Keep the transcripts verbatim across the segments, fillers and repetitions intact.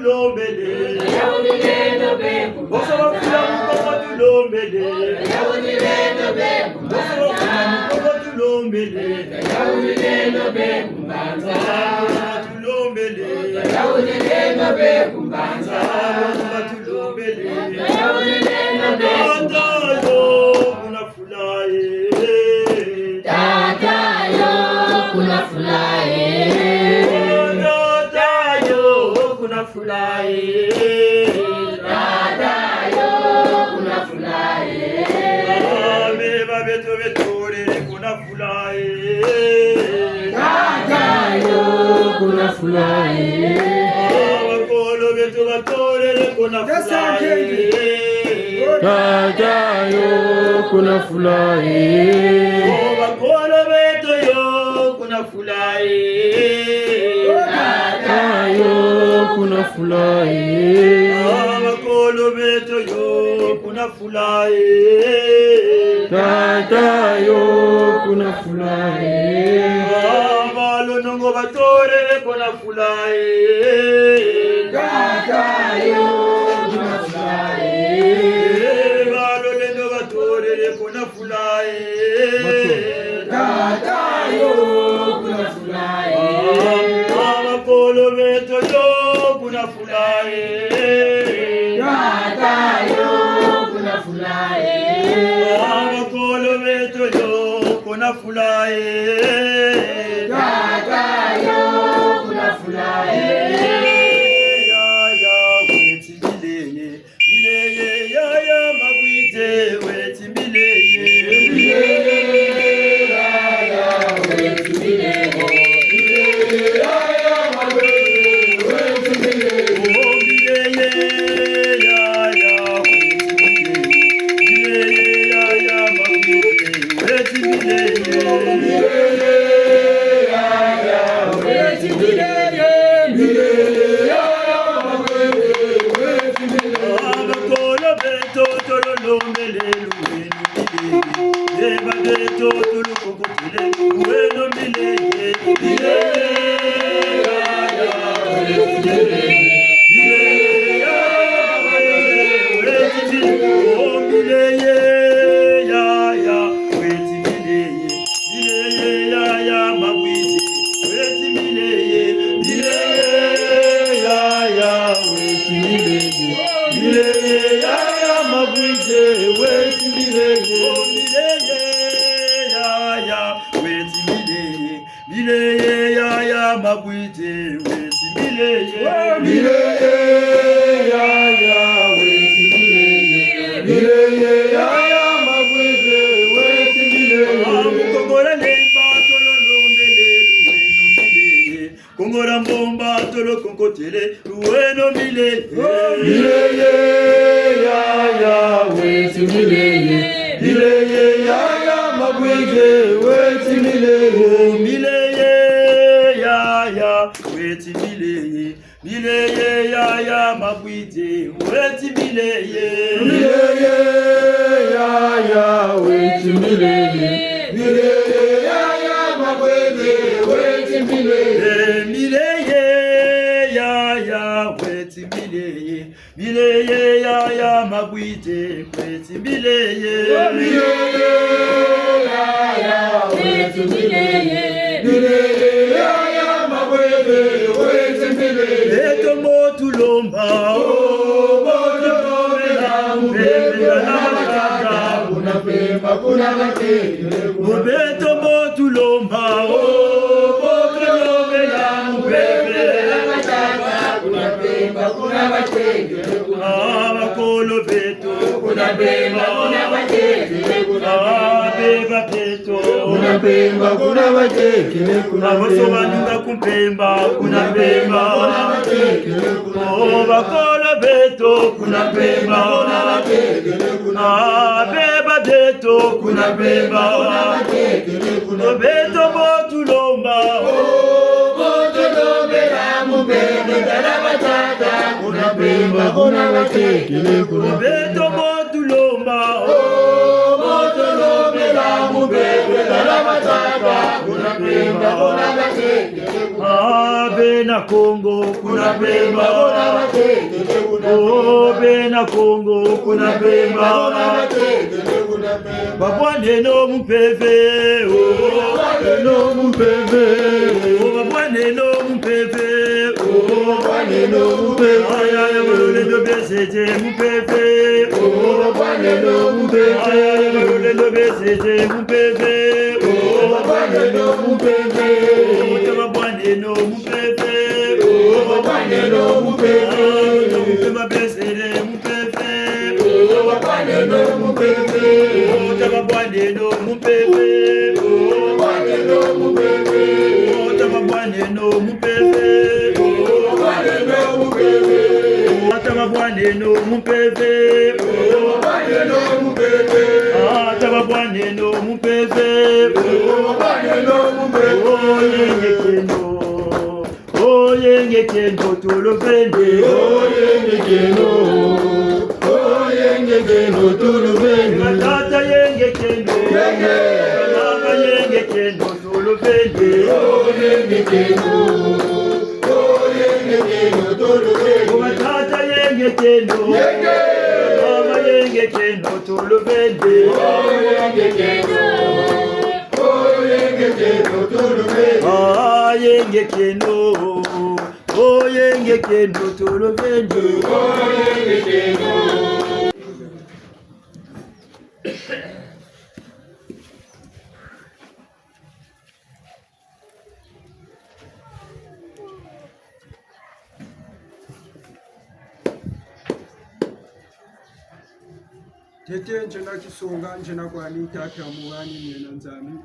Tulombele. Bonso bafula mukoko tulombele. Bonso bafula mukoko tulombele. Tulombele. Tulombele. Tata yo, kuna fula e. Tata yo, kuna fula e. Tata yo, kuna fula e. Tata yo, kuna fula e. Bebe ba beto betolele kuna fula e. Tata yo, kuna fula e. Bakolo beto batolele kuna fula e. Tata yo, kuna fula e. Bakolo beto yo, kuna fula e. Tata yo, kuna fula e. Bakolo beto yo, kuna fula e. Tata yo, kuna fula e. Balongo batolele kuna fula e. Tata yo, kuna fula e. Balolendo batolele kuna fula e. Tata yo, kuna fula e. Bakolo beto yo, kuna fula e. Tata yo, kuna fula e. Bakolo beto yo, kuna fula e. Tata yo, kuna fula e. Yaya weti Mileye, Mileye, yaya Mabwidi, weti Mileye. Mileye, yaya weti Mileye. Mileye, yaya Mabwidi, weti Mileye. Oh, Mileye, yaya weti Mileye. Mileye, yaya Mabwidi, weti Mileye. Mileye, yaya weti Mileye. Mileye, yaya Mabwidi, weti Mileye. Bakolo beto tololombele luweno Mileye. Beba beto tolokokotele luweno Mileye. Mileye, yaya weti Mileye. Mileye, yaya weti Mileye. Oh, Mileye, yaya weti Mileye. Mileye, yaya Mabwidi, weti Mileye. Mileye, yaya weti Mileye. Mileye, yaya Mabwidi, weti Mileye. Oh, Mileye, yaya weti Mileye. Mileye, yaya Mabwidi, weti Mileye. Mileye, yaya weti Mileye. Mileye, yaya Mabwidi, weti Mileye. Ah, mu Kongo dia Lemba tololombele luweno Mileye. Kongo dia Mbomba tolokokotele luweno Mileye. Mileye, yaya weti Mileye. Mileye, yaya Mabwidi, weti Mileye. Mileye, yaya weti Mileye. Mileye, yaya Mabwidi, weti Mileye. Mileye, yaya weti Mileye. Mileye, yaya Mabwidi, weti Mileye. Eh, Mileye, yaya weti Mileye. Mileye, yaya Mabwidi, weti Mileye. Mileye, yaya weti Mileye. Mileye, yaya Mabwidi, weti Mileye. Beto mbo tulomba, oh, mbo tulombela mupembe na matata. Kuna mpemba, kuna matete. Oh, beto mbo tulomba, oh, mbo tulombela mupembe na matata. Kuna mpemba, kuna matete. Ah, bakolo beto. Kuna mpemba, kuna batete, kuna mpemba. Ah, beba beto. Kuna mpemba, kuna batete, kuna mpemba. Ah, bonso baninga ku mpemba, kuna mpemba. Kuna batete, kuna mpemba. Oh, bakolo beto, kuna mpemba. Kuna batete, kuna mpemba. Ah, beba beto, kuna mpemba. Kuna batete, kuna mpemba. Oh, beto mbo tulomba. Oh, mbo tulombela mupembe, tala batata. Kuna mpemba, kuna batete, kuna mpemba. Oh, beto mbo tulomba, oh, mbo tulombela mupembe, tala batata. Kuna mpemba, kuna batete, kuna mpemba. Ah, bena Kongo, kuna mpemba, kuna batete. Oh, bena Kongo, kuna Pemba. Babwaneno mu mpeve, oh, babwaneno mu mpeve, oh, babwaneno mu mpeve, oh, babwaneno mu mpeve. Aya, ya, balolendo B C G mu mpeve, oh, babwaneno mu mpeve. Aya, ya, balolendo B C G mu mpeve, oh, babwaneno mu mpeve, oh, babwaneno mu mpeve, oh, babwaneno mu mpeve. Ah, mu mpeve, besele mu mpeve, oh, babwaneno mu mpeve, oh, tababwaneno mu mpeve, oh, babwaneno mu mpeve, oh, tababwaneno mu mpeve, oh, babwaneno mu mpeve, oh, tababwaneno mu mpeve, oh, babwaneno mu mpeve, ah, tababwaneno mu mpeve, oh, babwaneno mu mpeve. Oh, yenge kieno. Oh, yenge kieno tuluvende. Oh, yenge kieno. Oh, yenge kieno tuluvende. Batata yenge kieno. Yenge. Mama yenge kieno tuluvende. Oh, yenge kieno. Oh, yenge kieno tuluvende. Batata yenge kieno. Yenge. Mama yenge kieno tuluvende. Oh, yenge kieno. Oh, yenge kieno tuluvende. Ah, yenge kieno. Oh, yenge kieno tuluvende. Oh, yenge kieno. Ntete nzena kisonga, nzena kwani tata muwani miena Nzambi.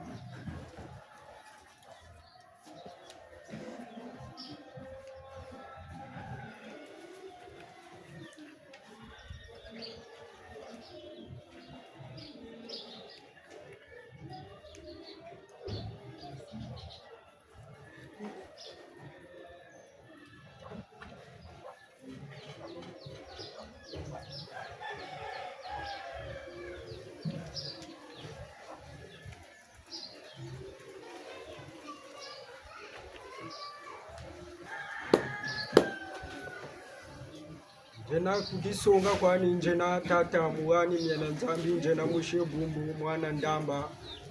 Nzena kudisonga kwani, nzena tata muwani miena Nzambi, nzena musi Bumbu, mwana Ndamba,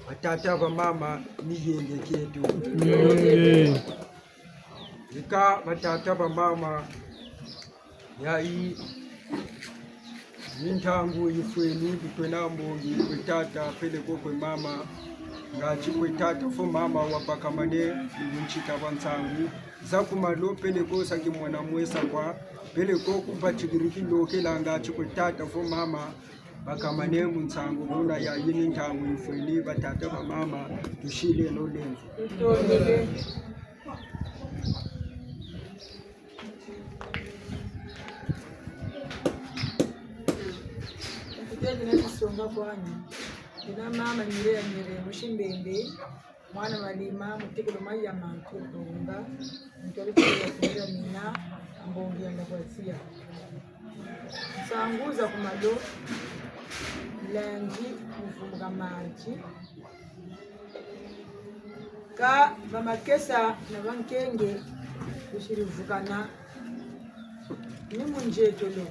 batata bamama, ni yenge kieto. Yenge. Ika batata bamama, yayi ni ntangu yifweni, bikwena mbongi kwe tata, peleko kwe mama, ngati kwe tata fo mama wabakamane, ni buntita bwa nsangu za ku malo, peleko sa kimona mwesa kwa, peleko kubatikiri kilokela ngati kwe tata fo mama, bakamane mu nsangu, buna yayi ni ntangu yifweni, batata bamama, tusileno lemvo. Ntete nzena kisonga kwani, nzena mama Nyire ya Nyire, musi Mbembe, mwana Malima, mutekolo Mayama, Nkutunga, ntwari kula ya kumira mina, mbongi ya Ndakwatia. Nsangu za ku malo, lundi, muvumbuka mardi, ka bamakesa na bankenge kusiri vukana ni mu nzietolo,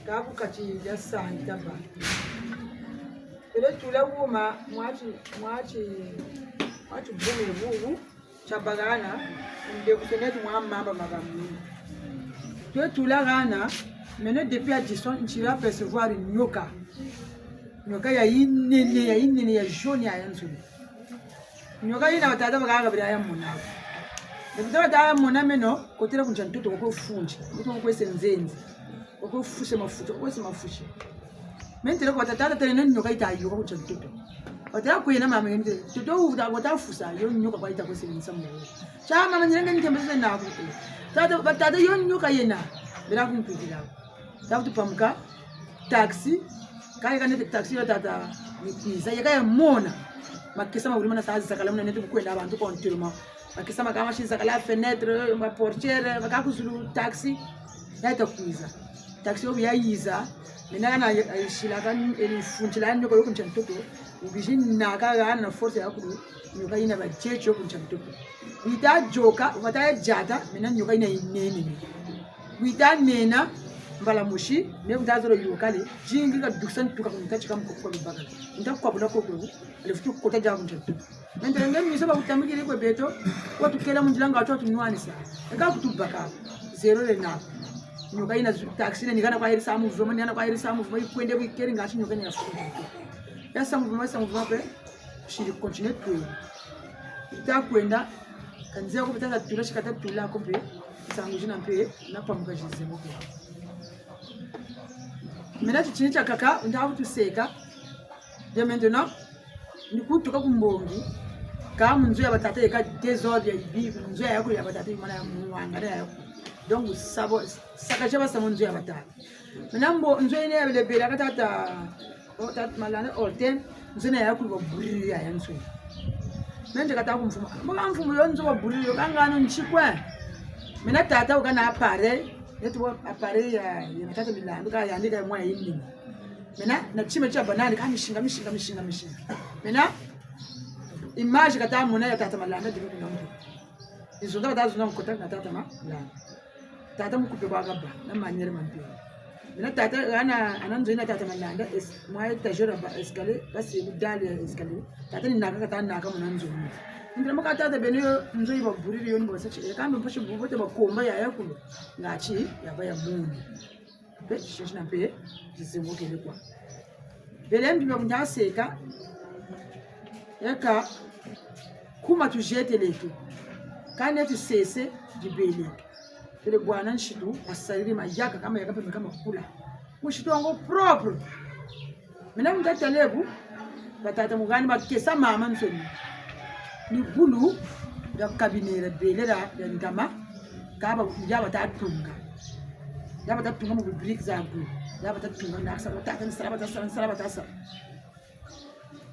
ka ku kati dia santa ba. Twele tula wuma mwati, mwati, mwati bumile bubu, tia bagana, nde kuseneti mwa mamba makamini. Twele tula hana, meno depuis à distance, ntiri apercevoir nioka. Nioka ya yinene, ya yinene, ya jaune, ya, ya nzulu. Nioka yina batata bakaka bira ya mona. Nde batata bata ya mona meno, kotela ku ntia ntoto kwa kwe funzi, ntoto kwa kwe se nzenze, kwa kwe fuse mafuta, kwa kwe se mafuta. Me ntele kwa tata, tata tele na nioka yita yôka ku ntia ntoto. Watela kwena mama yende, ntoto wuta, wata fusa, yo nioka kwa yita kwe se nsa mo. Tia mama nyirenge ni kembe se na ku. Tata, batata yo nioka yena, bira ku nkwitila. Tavutu pamuka, taxi, kaya kanete taxi yo tata, ni kwiza, yeka ya mona. Makesa ma wuri mana sa zakala muna nete ku kwenda bantu contrôlement. Makesa ma kama si zakala fenêtre, ma portière, ma ka ku zulu taxi, ya yita kwiza. Taxi yo ya yiza, mena kana, eh, sila ka, eh, funzila nioka yo ku ntia ntoto, wubizi naka hana na force ya kulu, nioka yina ba tietio ku ntia ntoto. Yita yôka, wata ya diata, mena nioka yina yinene. Wita nena, mbala mosi, me wuta zolo yôka le, zingi kadukisa ntuka ku nta tika mu koko kwa lubakala. Nta kwa bula koko, ale futu kota dia ku nta. Nta nge miso bakutambikiri kwe beto, watukela mu nzila nga tu watunwanisa. Eka kutubaka, zéro le na. Nioka yina zu-, taxi ni hana kwa yirisa mouvement, ni hana kwa yirisa mouvement, yikwende bu yikeri ngati nioka ni ya futu. Yasa mouvement, yasa mouvement pe, siri continuer twe. Yita kwenda, ka nzila ko beta tula, si kata tula ko mpe, nsangu zina mpe, na pamuka zize mo mpe. Mena titini tiakaka, nda wutuseka. De maintenant, ni kutuka ku mbongi. Ka mu nzo ya batata yeka désordre ya yibi, mu nzo ya yaku ya batata yimana ya mwangana ya yaku. Donc, sabo, saka zaba sa mu nzo ya batata. Mena mbo, nzo yina ya bele bela ka tata, o tata Malanda Hortense, nzo yina ya yaku ba brûler ya ya nzo. Mena nze kata ku mfumu. Mbo ka mfumu yo nzo ba brûler yo, ka ngano ntikwe. Mena tata wuka na appareil, yetu wa appareil ya, ya tata Milandu, ka yandi ka mwa yindi. Mena, na tima tia banani, ka misinga, misinga, misinga, misinga. Mena, image kata mona ya tata Malanda, dika kuna mbo. Izo nda bata zuna mu contact na tata Malanda. Tata mu kupe kwa kaba, na manière ma mpe. Mena tata, hana, hana nzo yina tata Malanda, es-, mwa étagère ba escalier, basi bu dali ya escalier. Tata ni naka kata naka muna nzo yina. Ndila maka tata beno yo, nzo yi ba brûler yo ni bo sa ti, e kambe mpasi bu bote ba komba ya yakulu. Ngati, ya ba ya muni. Mpe, titini tina mpe, tizengokele kwa. Bele mbi ba kunda seka. Eka, kuma tuzietele tu. Kani tusese, dibele. Bele bwana nsitu, basariri mayaka, ka mayaka mpe meka makula. Nsitu wango propre. Mena mu nta tala bu, batata mu hana bakesa mamansoni. Ni bulu, dia cabinet, dia bele, dia, dia ntama, ka ba, ya bata tunga. Ya bata tunga mu briques za bulu. Ya bata tunga, na sa, batata, ni sala, bata sala, ni sala, bata sala.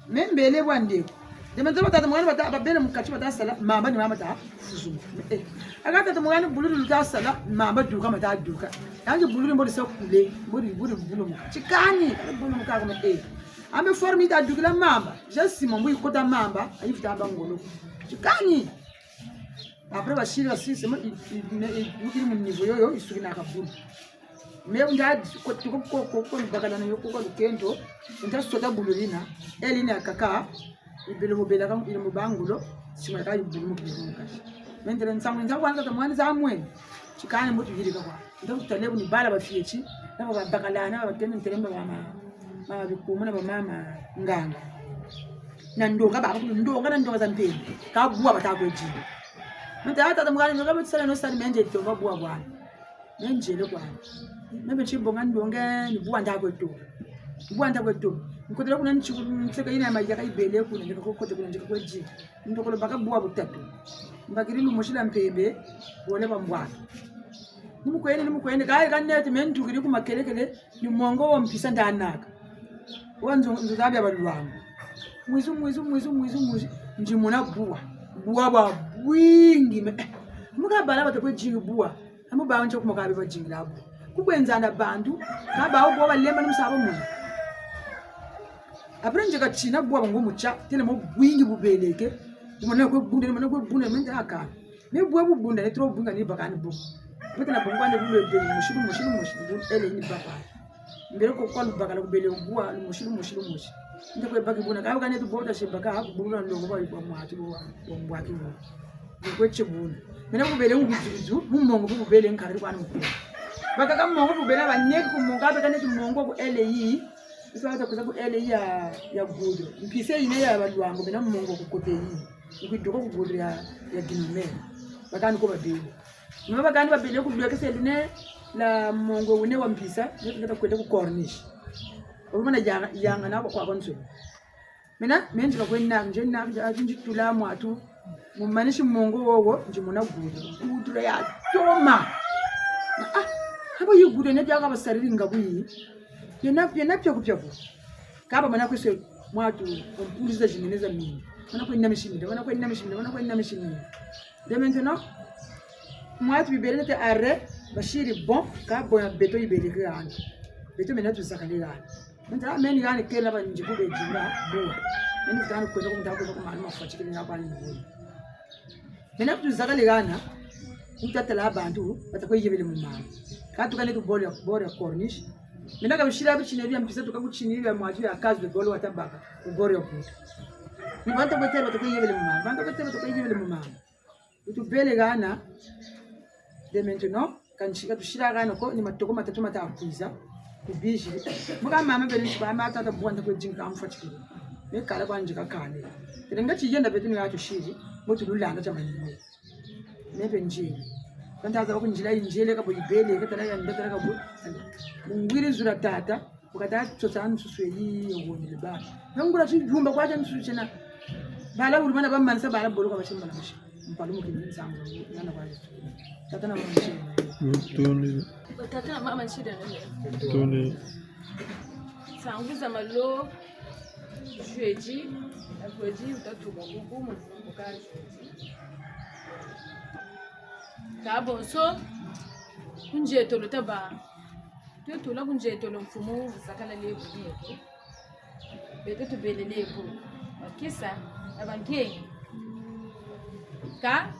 Me mbele bwa ndeko. De maintenant batata mu hana bata, babele mu kati bata sala, mamba ni mamba ta fuzuma. Eh. Aka tata mu hana bululu ta sala, mamba duka mata duka. Yandi bululu mbo di sa kule, mbo di, mbo di bulu mu. Tikani, kale bulu mu kaka me, eh. Ambe forme yita dukila mamba. Ja sima mbo yikota mamba, ayifuta ba ngolo. Tikani. Après, basiri, basiri, sema, i, i, ne, i, yukiri mu niveau yoyo, yisukina ka bulu. Me nda, ko, ko, ko, ko, ko, bakala na yo, ko, ko, lukento, nda sota bulu dina, e dina kaka, yibele mu bela ka, yibele mu ba ngolo, sima ka yibulu mu bulu mu kasi. Me ntele nsangu, nsangu wana tata mu hana za mwene, tikani mbo tuyirika kwa. Nda kutala bu ni bala bafieti, na ba bakala, na ba bakento ntele mba ba ma, ma bikumu, na ba mama nganga. Na ndonga, ba, ndonga, na ndonga za mpembe, ka bwa bata kwe dinga. Me ntele tata mu hana, ndonga, me tusala no sala, me nze to, ba bwa bwana. Me nzele kwa. Me mbe nti bonga ndonga, ni bwa nda kwe to. Bwa nda kwe to. Nkotele kuna nti, nseke yina ya mayaka yibele kuna, ndika ko kote kuna, ndika kwe di. Ndokolo baka bwa butatu. Mbakiri lumosi lwa mpembe, bole ba mbwaka. Ni mu kwenda, ni mu kwenda, kâ, kâ neti me ntukiri ku makelekele, ni mongo wa mpisa nda naka. Wa nzo, nzo za bia balwangu. Mwizu, mwizu, mwizu, mwizu, mwizu. Ndi mona bwa. Bwa bwa bwingi, me, eh, mu ka bala bata kwe dingi bwa. Amu ba nje kuma ka be badingila bwa. Ku kwe nzanda bantu, ka ba wo bwa balemba ni mu sa ba mona. Après nze katina bwa bango mu tia, tele mo bwingi bubeleke. Mona kwe bunda, mona kwe bunda, me nze aka. Me bwa bubunda, ni trop bwingi ni baka ni bu. Bete na bwa ni bulu ebele, lumosi, lumosi, lumosi, bu ele ni baka. Mbele ko kwa lubakala kubele bwa, lumosi, lumosi, lumosi. Nde kwe baki buna, ka baka neti bota se baka, ha kubulula ndongo bwa, bwa mwatu bwa, bwa mbwaki bwa. Ni kwe tie buna. Mena kubele nguzuzu, mu mongo bu kubele nkari kwa ni mukulu. Bakaka mongo bu bena ba neti ku mongo, baka neti mongo ku ele yi. Isa bata kwiza ku ele ya, ya goudron. Mpisa yina ya balwangu, bena mongo ku côté yi. Ni kwiduka ku goudron ya, ya Guinomène. Bakani ko babele. Ni ma bakani babele ku lwekese lune la mongo wune wa mpisa, ne tungeta kwenda ku corniche. Obu mana yanga, yanga na kwa konso. Mena, me nzika kwenda, nze na, nze, nze tula mwatu. Mu manisi mongo wowo, nze mona goudron. Goudron ya toma. Ah, habo yi goudron ne biaka basariri nga bu yi. Yena, yena piaku piaku. Ka ba mana kwe se mwatu, mpulu za zinene za mingi. Mana kwe namisimila, mana kwe namisimila, mana kwe namisimila. De maintenant, mwatu bibele nete arrêt, basiri bon, ka bon ya beto yibele ke hana. Beto mena tuzakale hana. Maintenant, meni hana kela ba nziku be dinga, bwa. Meni futani kwenda ku mutako ku manu mafatikini ya kwa ni bwa. Mena tuzakale hana, mu tatala bantu, bata kwe yebele mu mama. Tatuka neto bord ya, bord ya corniche. Mina ka bisila bitini bia mpisa tuka kutini bia mwatu ya case de bolo watabaka, ku bord ya kuta. Ni bantu bete bata kuyebele mu mama, bantu bete bata kuyebele mu mama. Utubele hana, de maintenant, kansi ka tusila hana ko, ni matoko matatu mata kwiza, ku biziri. Muka mama bele nsi kwa mama tata bwanta kwe dinga mfatikiri. Me kala kwa nzika kane. Telenga tiyenda beto ni yatusiri, mbo tululanda tia manime. Me mpe nzele. Kanta za ku nzila yi nzele ka bo yibele, ka tala ya nda tala ka bo. Mungwiri zula tata, bu kata tsosa nsusu yi yewonele ba. Yongula tiyumba kwa tia nsusu tiena. Bala wulumana bamanisa bala bolo ka batimbala musi. Mpalu mukini nsangu, yana kwa Yesu. Tata na mama nzele. Tuni. Tata na mama nzele. Tuni. Nsangu za malo, jeudi, mercredi, utatuka kuku, mu mfumu ka jeudi. Ka bonso, ku nzietolo taba. Tutula ku nzietolo mfumu, zakala lebu yeko. Beto tubele lebu. Bakisa, na bankenge. Ka,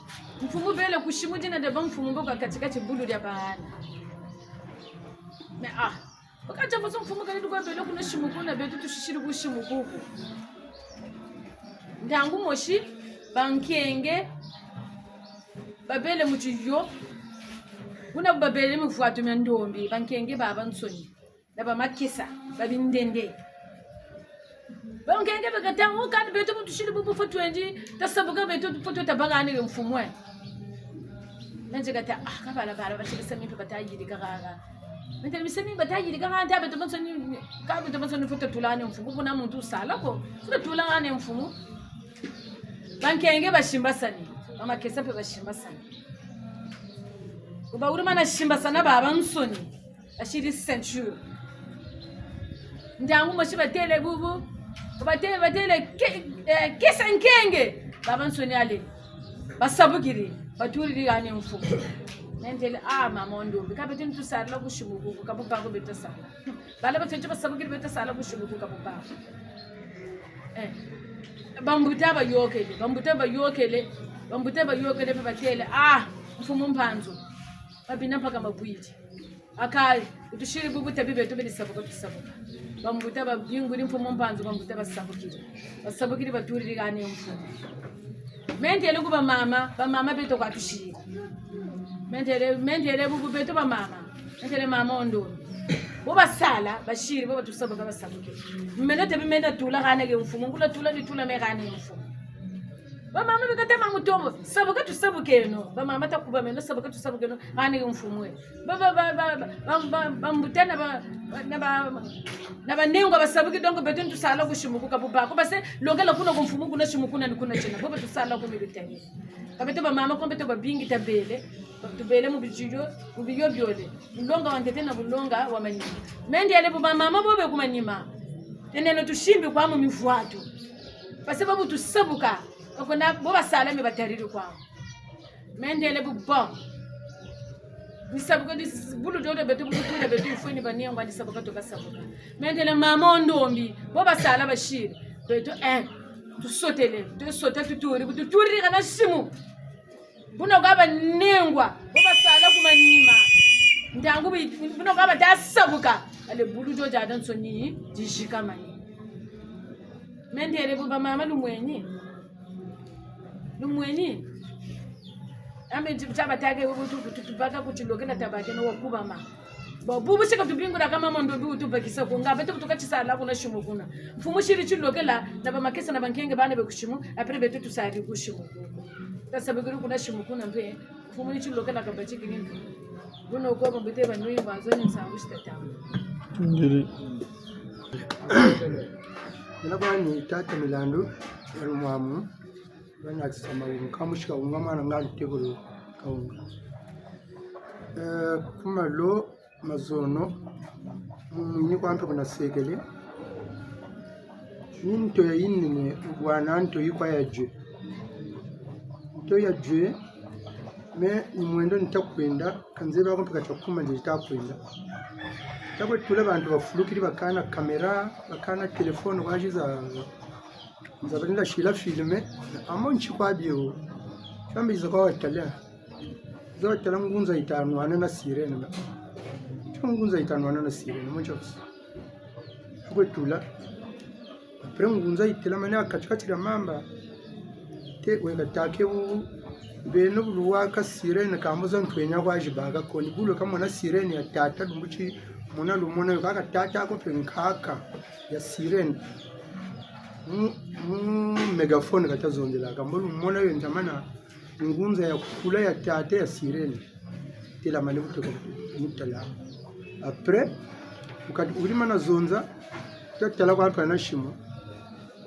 mfumu bele ku simu dina de ba mfumu mbo ka kati-kati bulu dia bana. Mais ah, Wakati ya bonso mfumu kani tukwa bele kuna simu kuna, beto tusisiri ku simu kuku. Ntangu mosi, bankenge, babele mu tiyo, kuna babele mivwatu mia ndombi, bankenge babansoni, na bamakesa, babindende. Bankenge bakata, o kani beto bu tusiri bubu fo twendi, tasabuka beto fo tweta baka ni mfumu e. Nanje kata, ah, ka bala bala, basiri sami mpe bata yirika kaka. Ntele mi sami bata yirika kaka, nta beto bansoni, ka beto bansoni fo tatula ni mfumu, kuna muntu usala ko, fo tatula ni mfumu. Bankenge basimbasani, bamakesa mpe basimbasani. Ku bawuri mana simbasana babansoni. Basiri ceinture. Ntangu mosi batele bubu, batele, batele ke-, eh, kesa nkenge. Babansoni ale. Basabukiri, baturiri hana mfumu. Nentele, ah, mama wa ndombi, ka beto ni tusarila ku simu kuku, ka bu bako beto sala. Bala ba tete basabukiri beto sala ku simu kuku, ka bu bako. Eh. Bambuta bayokele, bambuta bayokele, bambuta bayokele, mpe batele, ah, mfumu Mpanzu. Babina mpaka mabwidi. Akali, utusiri bubu tabi beto beri sabuka tusabuka. Bambuta babinguri mfumu Mpanzu, bambuta basabukiri. Basabukiri baturiri hana mfumu. Mentele ku bamama, bamama beto kwa tusiri. Mentele, mentele bubu beto bamama. Mentele mama wa ndombi. Bo basala, basiri, bo batusabuka basabukiri. Meno tabi mena tula hana mfumu, ngula tula ni tula me hana mfumu. Bamama bikata ma mutombo, sabuka tusabukeno. Bamama takuba meno, sabuka tusabukeno, hana mfumu e. Ba, ba, ba, bambuta na ba, na ba, na banengwa basabuki, donc beto ni tusala ku simu kuku ka bu bako. Parce que lokela kuna ku mfumu kuna simu kuna ni kuna tiena. Bo beto sala ku milutani. Ka beto bamama ko beto babingi tabele. Tubele mu biziyo, mu biyo biole. Bulonga wa ntete na bulonga wa manima. Mentele bu bamama bo be ku manima. Teneno tusimbi kwa mu mivwatu. Parce que bo bu tusabuka. Bakona bo basala me batariri kwa. Mentele bu bon. Bisabuka di bulu diodio beto bu tutula beto ifweni banengwa disabuka tuka sabuka. Mentele mama wa ndombi, bo basala basiri. Beto, eh, tusotele, tusota tuturi, bu tuturi hana simu. Buna kwa banengwa, bo basala ku manima. Ntangu bi-, buna kwa bata sabuka. Ale bulu dio diadansoni, dizikamani. Mentele bu bamama lumweni. Lumweni. Ambe nti-, tia batake bubu tu-, tu-, tubaka ku tilokela tabakeno wa kubama. Bon, bubu sika tubingula ka mama wa ndombi wutubakisa ko, nga beto bu tuka tisala kuna simu kuna. Mfumu siri tilokela, na bamakesa na bankenge bana be ku simu, après beto tusari ku simu kuku. Tasabukiri kuna simu kuna mpe, mfumu ni tilokela kabatikini mpe. Buno ko bambuta banui banzoni nsangu si tatamba. Ngiri. Mina bani tata Milandu, ya lumwamu. Bana kisama wunga, kamusi kawunga, mwana nga lutekolo kawunga. Eh, ku malo, mazono, mu mwini kwa mpe kuna sekele. Ni ntoya yinene, bwana ntoyi kwa ya jwe. Ntoyi ya jwe, me ni mwendo nita kwenda, ka nzebi ko mpe ka tia kuma nzila yita kwenda. Nita kwe tula bantu bafulukiri bakana caméra, bakana téléphone, kwa ziza Nzaba ni nda sila filme, amo nti kwa bio. Kambe iza kwa watala. Iza watala ngunza yita nwana na sirène. Ngunza yi ta nwana na sirène, mu tiosi. Kwe tula. Après ngunza yi telamane ha kati-kati dia mamba. Te weka take wu, beno bu luwaka sirène kambo za ntwenya kwa zibaka ko, ni bu lweka mona sirène ya tata lumbu ti mona lumona yo kaka tata ko mpe nkaka ya sirène. Mu, mu mégaphone kata zonzelaka, mbo lumona yo ntamana ngunza ya kula ya tata ya sirène. Telamane bu tweka mu tala. Après, wukati wuri mana zonza, ta tala kwa mpe na sima.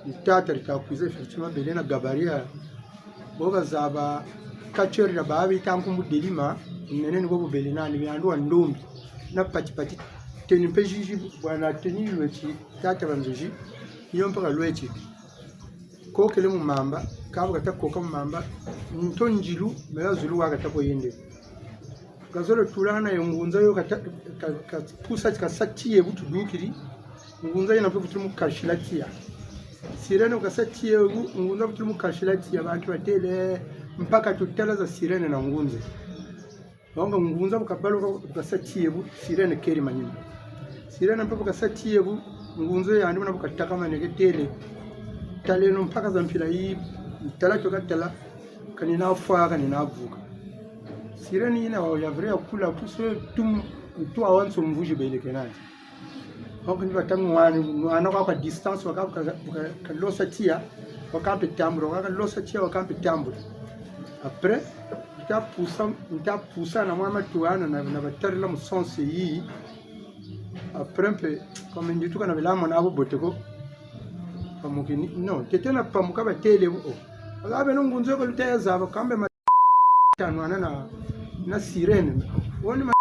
Ni tata di ta kwiza effectivement bele na gabarit ya. Bo kazaba catcheur ya ba bi ta nkumbu Delima, nene ni bo bu bele nani, yandi wa ndombi. Na pati-pati, tenue mpe zizi, bwa na tenue lweti, tata ba nzuzi, yo mpe ka lweti. Kokele mu mamba, ka bu kata koka mu mamba, nto nzilu, mela zulu wa kata ko yende. Kazolo tula na yo ngunza yo kata, ka, ka, pusa ti kasa tiya bu tudukiri, ngunza yina mpe vutulu mu kasila tiya. Sirène kasa tiya bu, ngunza vutulu mu kasila tiya, bantu batele, mpaka tutala za sirène na ngunza. Donc ngunza bu kabaluka, bu kasa tiya bu, sirène keri manima. Sirène mpe bu kasa tiya bu, ngunza yandi muna bu katakamane ke tele. Taleno mpaka za mpila yi, tala tio katala, kani na fwa, kani na vuka. Sirène yina wa ya vrai ya kula, puso tum, ntu awa nso mvuzi bele kenani. Donc ni bata nwana, nwana kwa, kwa distance, waka, waka, waka, kalosa tiya, waka mpe tambula, waka kalosa tiya, waka mpe tambula. Après, nta pusa, nta pusa na mwa matu wana na, na batarila mu sens yi. Après mpe, comme nditu kana bela mona bubote ko. Pamukini, non, tete na pamuka batele bu, oh. Aga beno ngunza ko luta ya zaba, kambe ma- ta nwana na, na sirène. Woni ma-,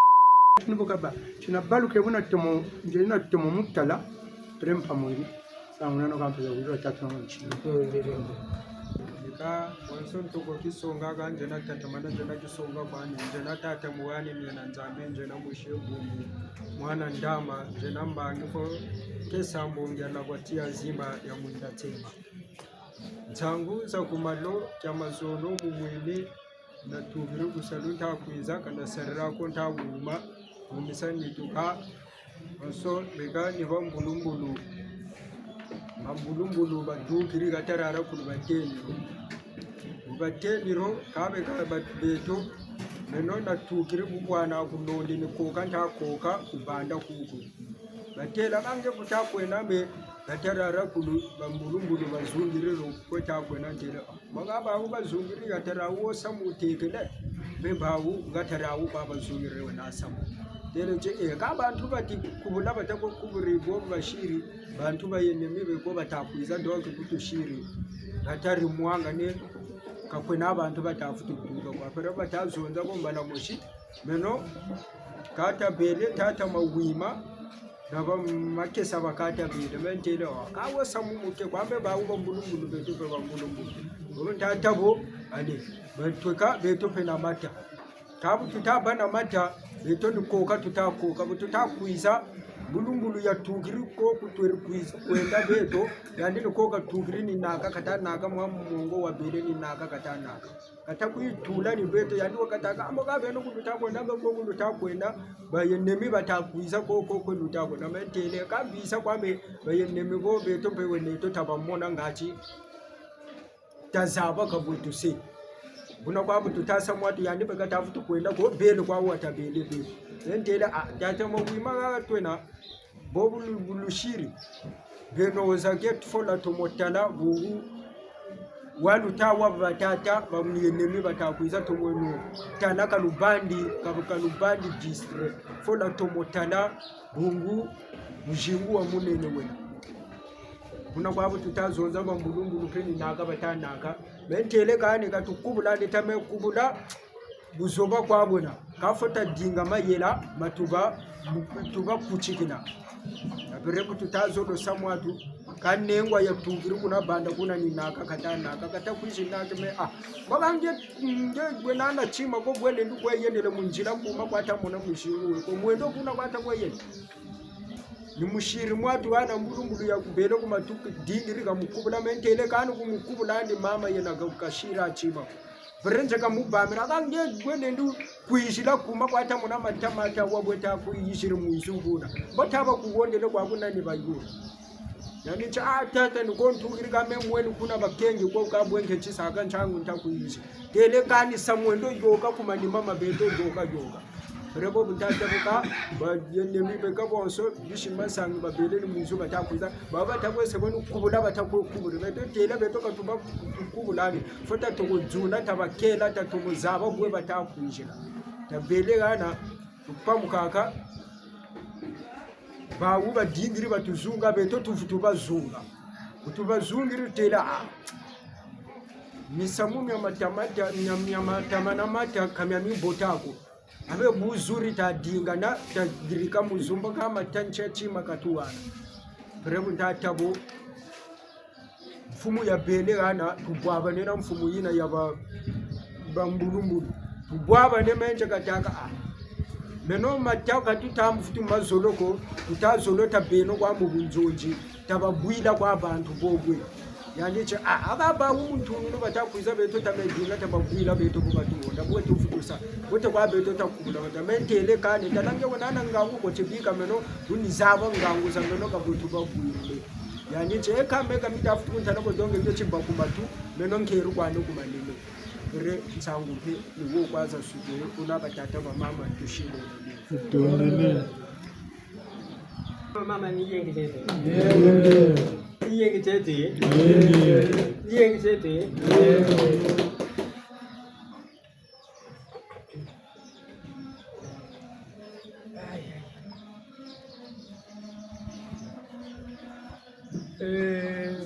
ni bo kaba. Ti nabaluke bu natomo, nge natomo mu tala. Prem pamwiri. Sa mwana no kampe za wiro tatu na mwanchi. Nika, wanso ntoko kisonga ka, nge na tata mana, nge na kisonga kwani, nge na tata muwani, nge na Nzambi, nge na mushie bumbu. Mwana ndama, nge na mbangi ko, kesa mbongi ya na kwa tiya zimba ya mwinda tema. Nsangu za ku malo kia mazono mu mwini, natukiri ku salu nta kwiza, ka nasarila ko nta wuma, mu misa nituka, bonso beka ni bambulumbulu. Bambulumbulu batukiri katarara kulu bateni ro. Bateni ro, ka beka ba-, beto, meno natukiri ku bwana ku londi ni koka nta koka ku banda kuku. Batela ka nge ku ta kwenda mbe, katarara kulu, bambulumbulu bazungiri ro, kwe ta kwenda ntele. Manga bawu bazungiri, katara wo samu tekele. Mbe bawu, katara wo ba bazungiri wena samu. Tele ti, eh, ka bantu bati kubula bata ko kuburi bo basiri, bantu ba ennemi be ko bata kwiza donc kutusiri. Katari mwangane, ka kwena bantu bata futu tuka kwa. Pero bata zonza ko mbala mosi. Meno, kata bele, tata Mawima, na ba makesa ba kata bele, me ntele wa. Ka wo samu muke, kwa mbe bawu bambulumbulu, beto mpe bambulumbulu. Bo tata bo, ale, batweka, beto mpe na mata. Ka bu tuta bâ na mata, beto ni koka tuta koka, bu tuta kwiza, mbulumbulu yatukiri ko kutweri kwiza, kwenda beto, yandi ni koka tukiri ni naka, kata naka, mwa mongo wa bele ni naka, kata naka. Kata kwe tula ni beto, yandi wakataka, ambo ka beno ku luta kwenda, mbe ko ku luta kwenda, ba ennemi bata kwiza ko, ko, ko luta kwenda, me ntele, ka bisa kwa mbe, ba ennemi bo, beto mpe wena neto tabamona ngati, tazaba ka bwe tuse. Buna kwa bu tuta sa mwatu yandi mpe kata futu kwenda ko, beno kwa wata bele beto. Me ntele, ah, tata Mawima ka twena, bo bu lu-, bu lusiri. Beno za ke tufola tomo tala bungu. Wa luta wa batata, ba mu ennemi bata kwiza tomo no. Tala ka lubandi, ka, ka lubandi distrait. Fola tomo tala bungu, muzingu wa munene wena. Buna kwa bu tuta zonza bambulumbulu mpe ni naka bata naka. Me ntele kani ka tukubula, ni ta me kubula. Buzoba kwa bwena, ka fweti dinga mayela ma tuba, tuba kutikina. Après bu tuta zolo sa mwatu, ka nengwa yatukiri kuna banda kuna ni naka kata naka, kata kwizi naka me, ah. Baba nge, nge bwena na tima ko bwele ndu kwe yendele mu nzila kuma kwa ta mona muzingu, ko mwendo kuna kwa ta kwe yende. Ni musiri mwatu wana mbulumbulu ya kubele ku matuku dingiri ka mukubula me ntele kani ku mukubula ndi mama yena ka, kasira tima. Pere nze kamubamira, ka nge gwe nandi kwizila kuma kwa ta mona mata mata wa bwe ta kwiziri mu nzu kuna. Bata bakuhondele kwa kuna ni bayula. Yandi ti, ah, tata, ni ko ntukiri ka me mweni kuna bakengi ko ka bwe nge tisaka nsangu nta kwizi. Têle kani sa mwendo yoka ku manima ma beto yoka yoka. Pere bo bu nta tabuka, ba yende mi beka bonso, bisi masangi babele ni mu nzu bata kwiza. Ba bata kwe se bo ni kubula bata kwe kubula. Beto têle beto ka tuba kubula ni. Faut ta toko dzuna, ta bakela, ta toko zaba bwe bata kwizila. Tabele hana, tupamukaka. Bawu badingiri batuzunga, beto tuvutu bazunga. Bu tubazungiri têla, ah, misamu mia mata mata, mia, mia mata mana mata, ka mia mibota ko. Abe bu zuri tadingana, tadirika mu zumba ka mata ntia tima katuwana. Pere bu nta tabo. Mfumu yabele hana, tubwabane na mfumu yina ya ba, ba mbulumbulu. Tubwabane menze katâka, ah. Meno matâka tuta mfutu mazolo ko, tuta zolo ta beno kwa mu bunzonzi, tababwila kwa bantu bo bwe. Yandi ti, ah, aka bawu muntu wunu bata kwiza beto ta medinga, tababwila beto bo batu honda, bwe tufutusa. Bwe te kwa beto ta kubula, bata mentele kani, tala nge wena na ngangu ko tibika meno, bu ni zaba ngangu za meno ka bwe tubabwile. Yandi ti, eka meka mita futu kuntana ko donge byo tiba ku matu, meno nkeru kwani ku manima. Re nsangu mpe, ni wo kwa za sukele, kuna batata bamama tushile. Tutondele. Mama ni yenge tete. Yenge. Ni yenge tete. Yenge. Ni yenge tete. Yenge. Eh,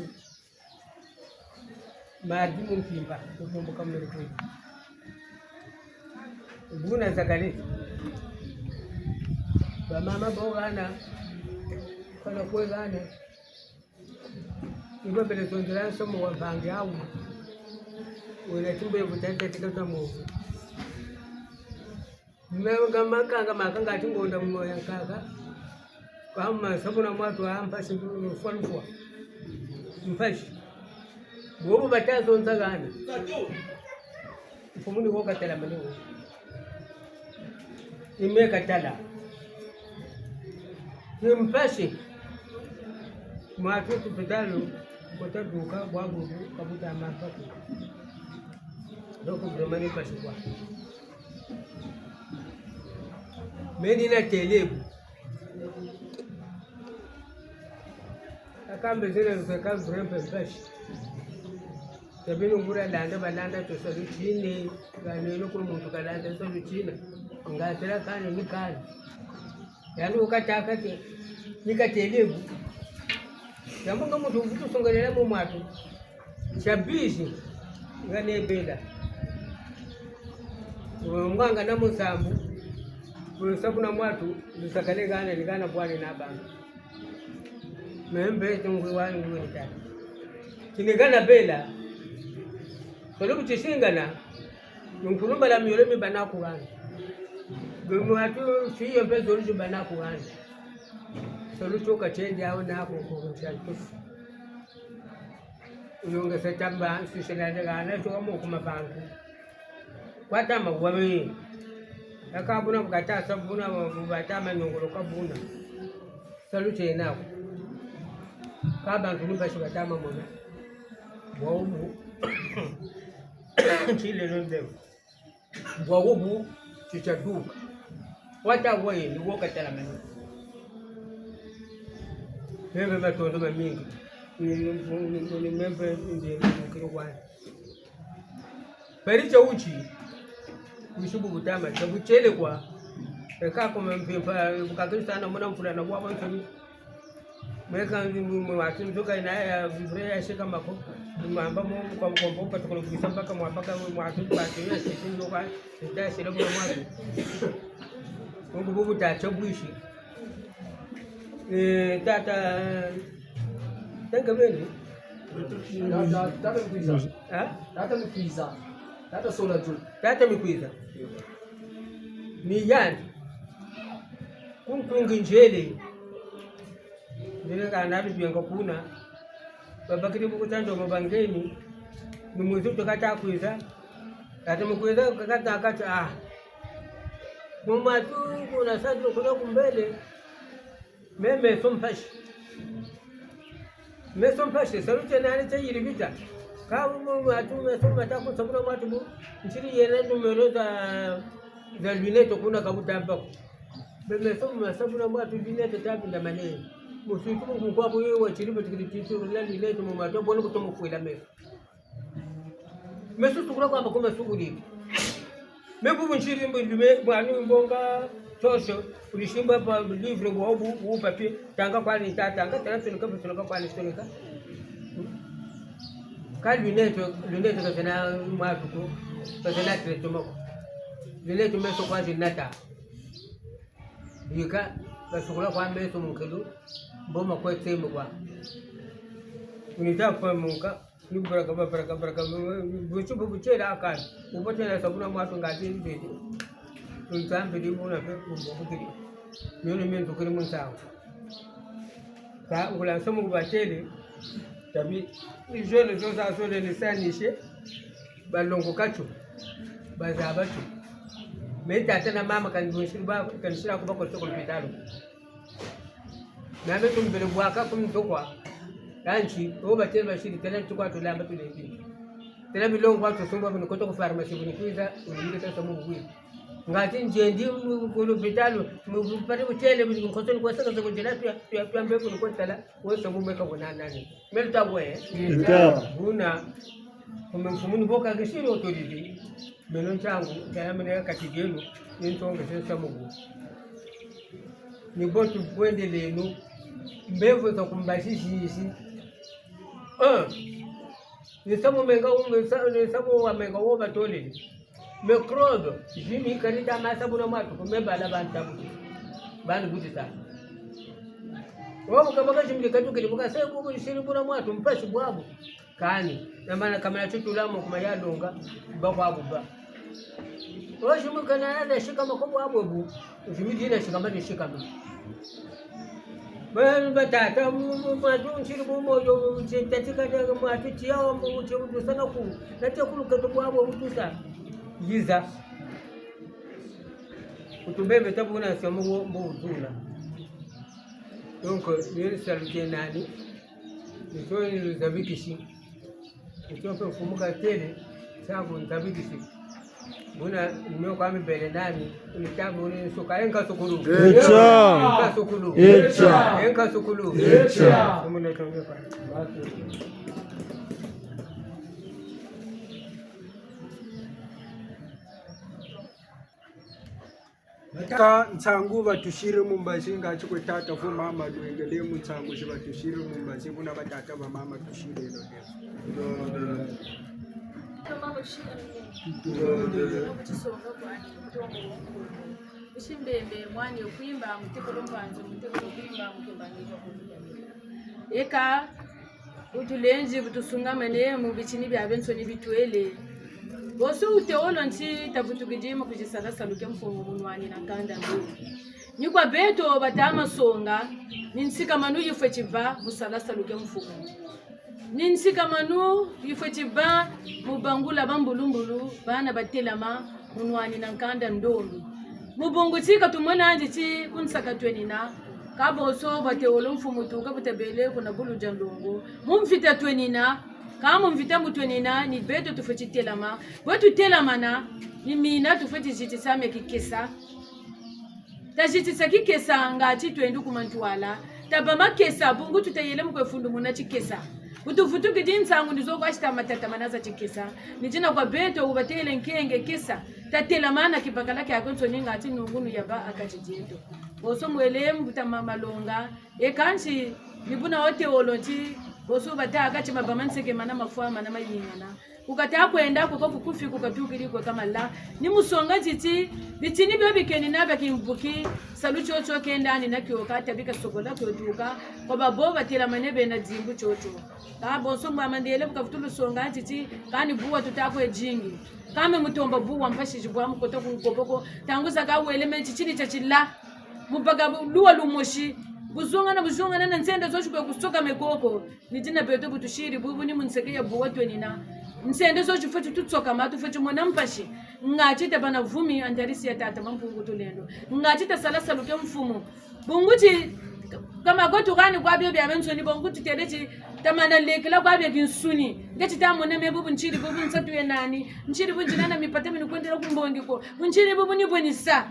mardi mu mpimpa, kutomboka mercredi. Buna zakale. Bamama bo hana, kana kwe hana. Ni bo bele zonzela nsomo wa mpangi awu. Wena timbe butete tikata mo. Mbe nga makanga makanga ti ngonda mu moyo nkaka. Kama sabuna mwatu a mpasi nfwa nfwa. Mpasi. Bobo bata zonza hana. Mfumu ni wo katala mani wo. Ni me katala. Ni mpasi. Mwatu ku lupitalu, kota duka, bwa bubu, kabuta mapatu. Donc vraiment ni mpasi kwa. Me ni natêle bu. Aka mbe zele lufeka vrempe mpasi. Tabino nguria landa, balanda to salu tine, kaneno ko muntu kalanda salu tine. Nga tela kani ni kani. Yandi wu katâka ti, ni katêle bu. Yambu nga muntu wuvutu songelela mu mwatu. Tia bizi, nga nebela. Nganga na musambu, sabuna mwatu, lusakale hana, ni hana bwani na bantu. Me mbe tungwi wani ngwini tata. Kini hana bela. Tolo kutisingana, nkulumba la miole mi bana ku hana. Gwe mwatu, fiye mpe zolu zi bana ku hana. Tolo toka tiendi awu na ku, ku, ku, ku, Uyongese tamba, nsusela ndega, na toka mu kuma bantu. Kwa tama wawe. Aka buna bu kata sa buna, bu batama nyongolo ka buna. Salu tiena ko. Ka bantu ni mpasi batama mona. Bwa ubu. Ntile lo ndemo. Bwa ubu, titaduka. Wata waye, ni wo katalamani. Mpe matondo mamingi. Ni, ni, ni, ni mpe ndi mukiri wani. Peri tia uti, kusibu butama, tia butiele kwa. Eka kuma mpimpa, bukakiri sana muna mfula na bwa bansoni. Mweka nzungu mwa watu nzoka ina ya vivre ya shika mako. Mwamba mo kwa mkombo, patukolo kisa mpaka mwamba ka mwatu, patu ya shika nzoka, nta shira mwa mwatu. Mungu bubu tata bwishi. Eh, tata, tanga beni. Tata, tata Mikwiza. Ha? Tata Mikwiza. Tata Sola tu. Tata Mikwiza. Ni yandi. Kunkungi nzele. Ndele ka nani bienga kuna. Babakiri bukuta ndomo bangeni. Ni mwizi tukata kwiza. Kati mu kwiza kakata kati, ah. Mu matu kuna satu kuna kumbele. Me meso mpasi. Meso mpasi, salu tie nani tie yiri bita. Ka mu matu meso mata ku sabuna matu bu. Nsiri yena numéro za, za lunette kuna ka bu tamba ko. Me meso ma sabuna matu lunette tabi na mane. Musutu mu kwa bu yewa tiri batikiri tiri la lunette mu matu, bono kutomo kwela meso. Meso sukula kwa makoma sukuli. Me bubu nsiri mbu lume, bwani mbonga, soso, ulisimba pa livre bwa bu, bu papier, tanga kwani ta, tanga, tala toneka, toneka kwani toneka. Ka lunette, lunette ka zena matu ko, ka zena traitement ko. Lunette meso kwa zinata. Bika, basukula kwa meso mu nkelu, mboma kwe tseme kwa. Unita kwa munka, ni baraka, baraka, baraka, buti bu butiela akani. Ubote na sabuna matu ngati ndidi. Nzambi di muna pe, mbokukiri. Nyono mentu kiri mu nsangu. Ka, ngula nsomo kubatele. Tabi, ni zole zo za zole ni sanishe. Balongoka tio, bazaba tio. Me tata na mama kani bonsiri ba, kani sila ko bakotisa ku lupitalu. Na me tumbele bwaka ku mutokwa. Kansi, o batele basiri, tala ntukwa tulamba tulebi. Tala bilongo kwa tusumba bini kota ku pharmacie bini kwiza, ulingile tasa mu bukwi. Ngati nzendi mu, ku lupitalu, mu, mu, pari butele bini nkoto ni kwasaka sa kujela pia, pia, pia mbe bini kotala, wesa mu meka kuna nani. Melo ta bwe. Nta. Buna, kume mfumu ni boka kisiri autorité. Meno ntangu, tayamene kati dieno, ni ntonga se nsamu bu. Ni bo tubwendeleno, mbevo za kumbasi zizi. Ah. Ni nsamu menga wo, ni nsa-, ni nsamu wa menga wo batolele. Microbe, zimi kani ta masa buna mwatu, kume bala bantabu. Bani butisa. Wo bu kabaka zimi katukiri, bu kase bu siri buna mwatu, mpasi bwabu. Kani, na mana kamana tutula mo kuma yalonga, ba kwa buba. Wo zimi kana yada sikama ko bwabu bu, zimi dina sikama ni sikama. Bana batata, mu, mu, mwatu nsiri bu moyo, mu, tsi, tati kata, mwatu tiya, mu, mu, tsi, utusana ku, na te kulu katu bwabu utusa. Yiza. Utubebe tabu na nsamu wo, mbo utula. Donc, ni salu tie nani, ni so ni luzabikisi. Ni so mpe mfumu katele, nsangu nzabikisi. Buna, ni kwa mibele nani, ni tabu ni nsuka, enka sukulu. Echa. Enka sukulu. Echa. Enka sukulu. Echa. Mfumu na tonge kwa. Ka nsangu batusiri mu mbazi, ngati kwe tata vo mama lwengele mu nsangu zi batusiri mu mbazi, buna batata bamama tusiri lelo. Mama tusiri. Tusonga kwani, mutongo wa nkulu. Usimbembe mwani okwimba, mutekolo mpanzu, mutekolo kwimba, mukembangika. Eka, bu tulenzi, bu tusungamane mu bitini biabiansoni bitwele. Bonso wuteolo nti tavutukidi mu kuzisala salu kia mfumu mu nwanina nkanda ndombi. Ni kwa beto bata masonga, ni nsikamanu yifweti bâ mu sala salu kia mfumu. Ni nsikamanu yifweti bâ mu bangula bambulumbulu, bana batelama, mu nwanina nkanda ndombi. Mu bungu ti katumona andi ti ku nsaka twenina, ka bonso bateolo mfumu tuka bu tabele kuna bulu dia nlongo. Mu mvita twenina, ka mu mvita mu twenina, ni beto tufweti telama. Bwe tutelamana, ni mina tufweti zitisa mia kikesa. Tazitisa kikesa ngati twendi ku mantwala. Tabâ makesa, bungu tutayele mu kwe fundumuna tikesa. Bu tuvutukidi nsangu ni zo kwa sita matata mana za tikesa. Ni dina kwa beto wu batele nkenge kesa. Tatelamana kibakala kiakiansoni ngati nungunu yabâ ha kati dieto. Bonso mwele mbuta ma malonga. E kansi, ni buna wuteolo nti, bonso bata ha kati mabâ manseke mana mafwa mana mayingana. Ku kata kwenda, ku ka kukufi, ku katukiri, kwe kamala. Ni mu songa titi, bitini bio bikenina bia kimvuki, salu tiotio kenda ni na kio ka tabika sokola kio tuka, kwa babo batelamane bena dimbu tiotio. Ka bonso mbo mandele bu kavutulu songa titi, kani buwa tuta kwe dingi. Ka me mutomba buwa mpasi zi bwa mu kota ku nkoboko, ntangu zakaka wele me titini tia tila. Mu baka bu-, luwa lumosi, buzungana, buzungana na nsenda zosi kwe kusoka me koko. Ni dina beto bu tusiri bubu ni mu nseke ya buwa twenina. Nsende zo zifweti tutsokama, tufweti mona mpasi. Ngati tabâ na vumi ha ntadisi ya tata Mampungu Tulendo. Ngati tasala salu kia mfumu. Bungu ti, ka magoto kani kwa bio biabiansoni, bungu ti têle ti, tamana lekela kwa bia kinsuni. Ngati tamona me bubu ntiri bubu nsatu ye nani. Ntiri bubu nzina na mipata mini kwendela ku mbongi ko. Ntiri bubu ni bwe ni sa.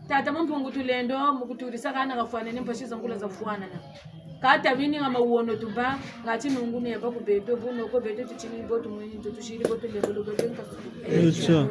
Tata Mampungu Tulendo, mu kutudisa kana kafwanane mpasi za ngula zafwanana. Kâ tabini nga mawono tubâ, ngati nungu ni yabâ ku beto, bu noko beto tutini bo tumweni, tutusiri bo tulembolo beto nkasu. Echa.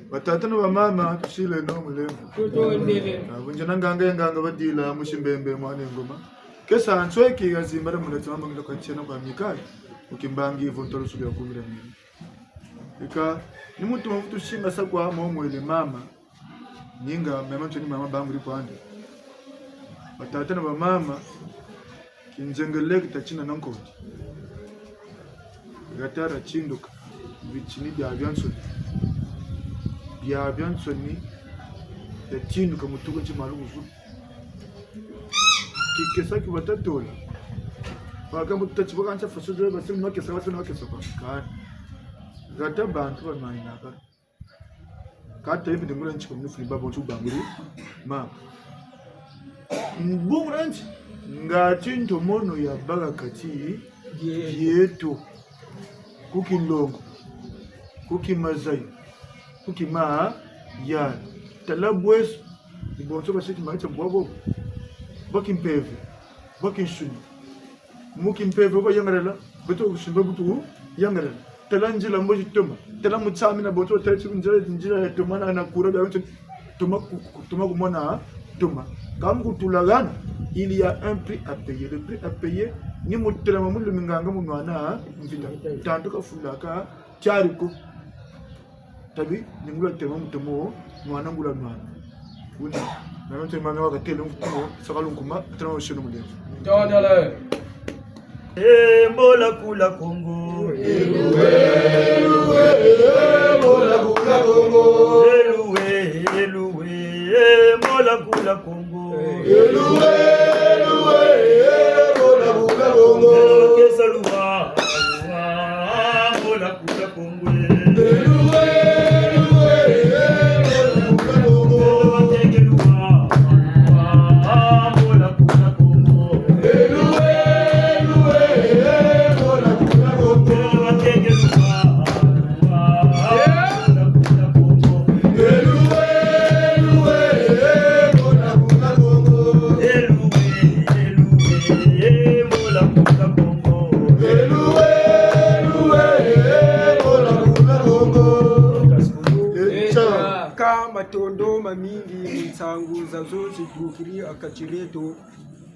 Batata na bamama, tusileno mulemvo. Tutondele. Ah, bunzena nganga ya nganga badila, musi Mbembe mwana Ngoma. Kesa nsweki ya zimbala muna tiamba ngila kwa tiena kwa mikali. Mu kimbangi vo ntolo suku ya kumira mini. Eka, ni muntu mavutu singa sa kwa mo mwele mama. Ninga, mema ntoni mama banguri kwandi. Batata na bamama, kinzengeleki tatina na nkondi. Gatara tinduka, bitini biabiansoni. Biabiansoni, yatinduka mutuka nti malu kuzulu. Kikesa ki batatola. Bakamba tutati baka ntia faso de basi makesa, basi makesa kwa. Kani. Gata bantu ba mani naka. Kata yembe ngula nti kwa minu fuli babo ntu banguri. Ma. Mbungula nti. Ngati ntomono ya baka kati. Ye. Yeto. Ku kinlongo. Ku kimazayi. Ku kimayala. Tala bweso. Ni bonso basiki macha bwabo. Bwa kimpeve. Bwa kinsuni. Mu kimpeve bwa yangalala, beto kusimba butu yangalala. Tala nzila mbo zi toma. Tala mu tsami na bonso, tala ti nzila, nzila ya toma na, na kura bia bonso. Toma ku, ku, toma kumona, toma. Kâ mu kutulagana, il y a un prix à payer. Le prix à payer, ni mu telama mu luminganga mu nwana mvita. Tantu kafulaka, tiari ko. Tabi, ni ngula tema mutomo, nwana ngula nwana. Wuna, na nwana tema na wakatele mutomo, saka lunkuma, tema wuseno mulemvo. Tondele. Eh, mbola kula Kongo. Eluwe, eluwe, eh, mbola kula Kongo. Eluwe, eluwe, eh, mbola kula Kongo. Eluwe, eluwe, eh, mbola kula Kongo. Kesa luwa, luwa, mbola kula Kongo. Ka matondo mamingi mu nsangu zazo zidukiri ha kati dieto,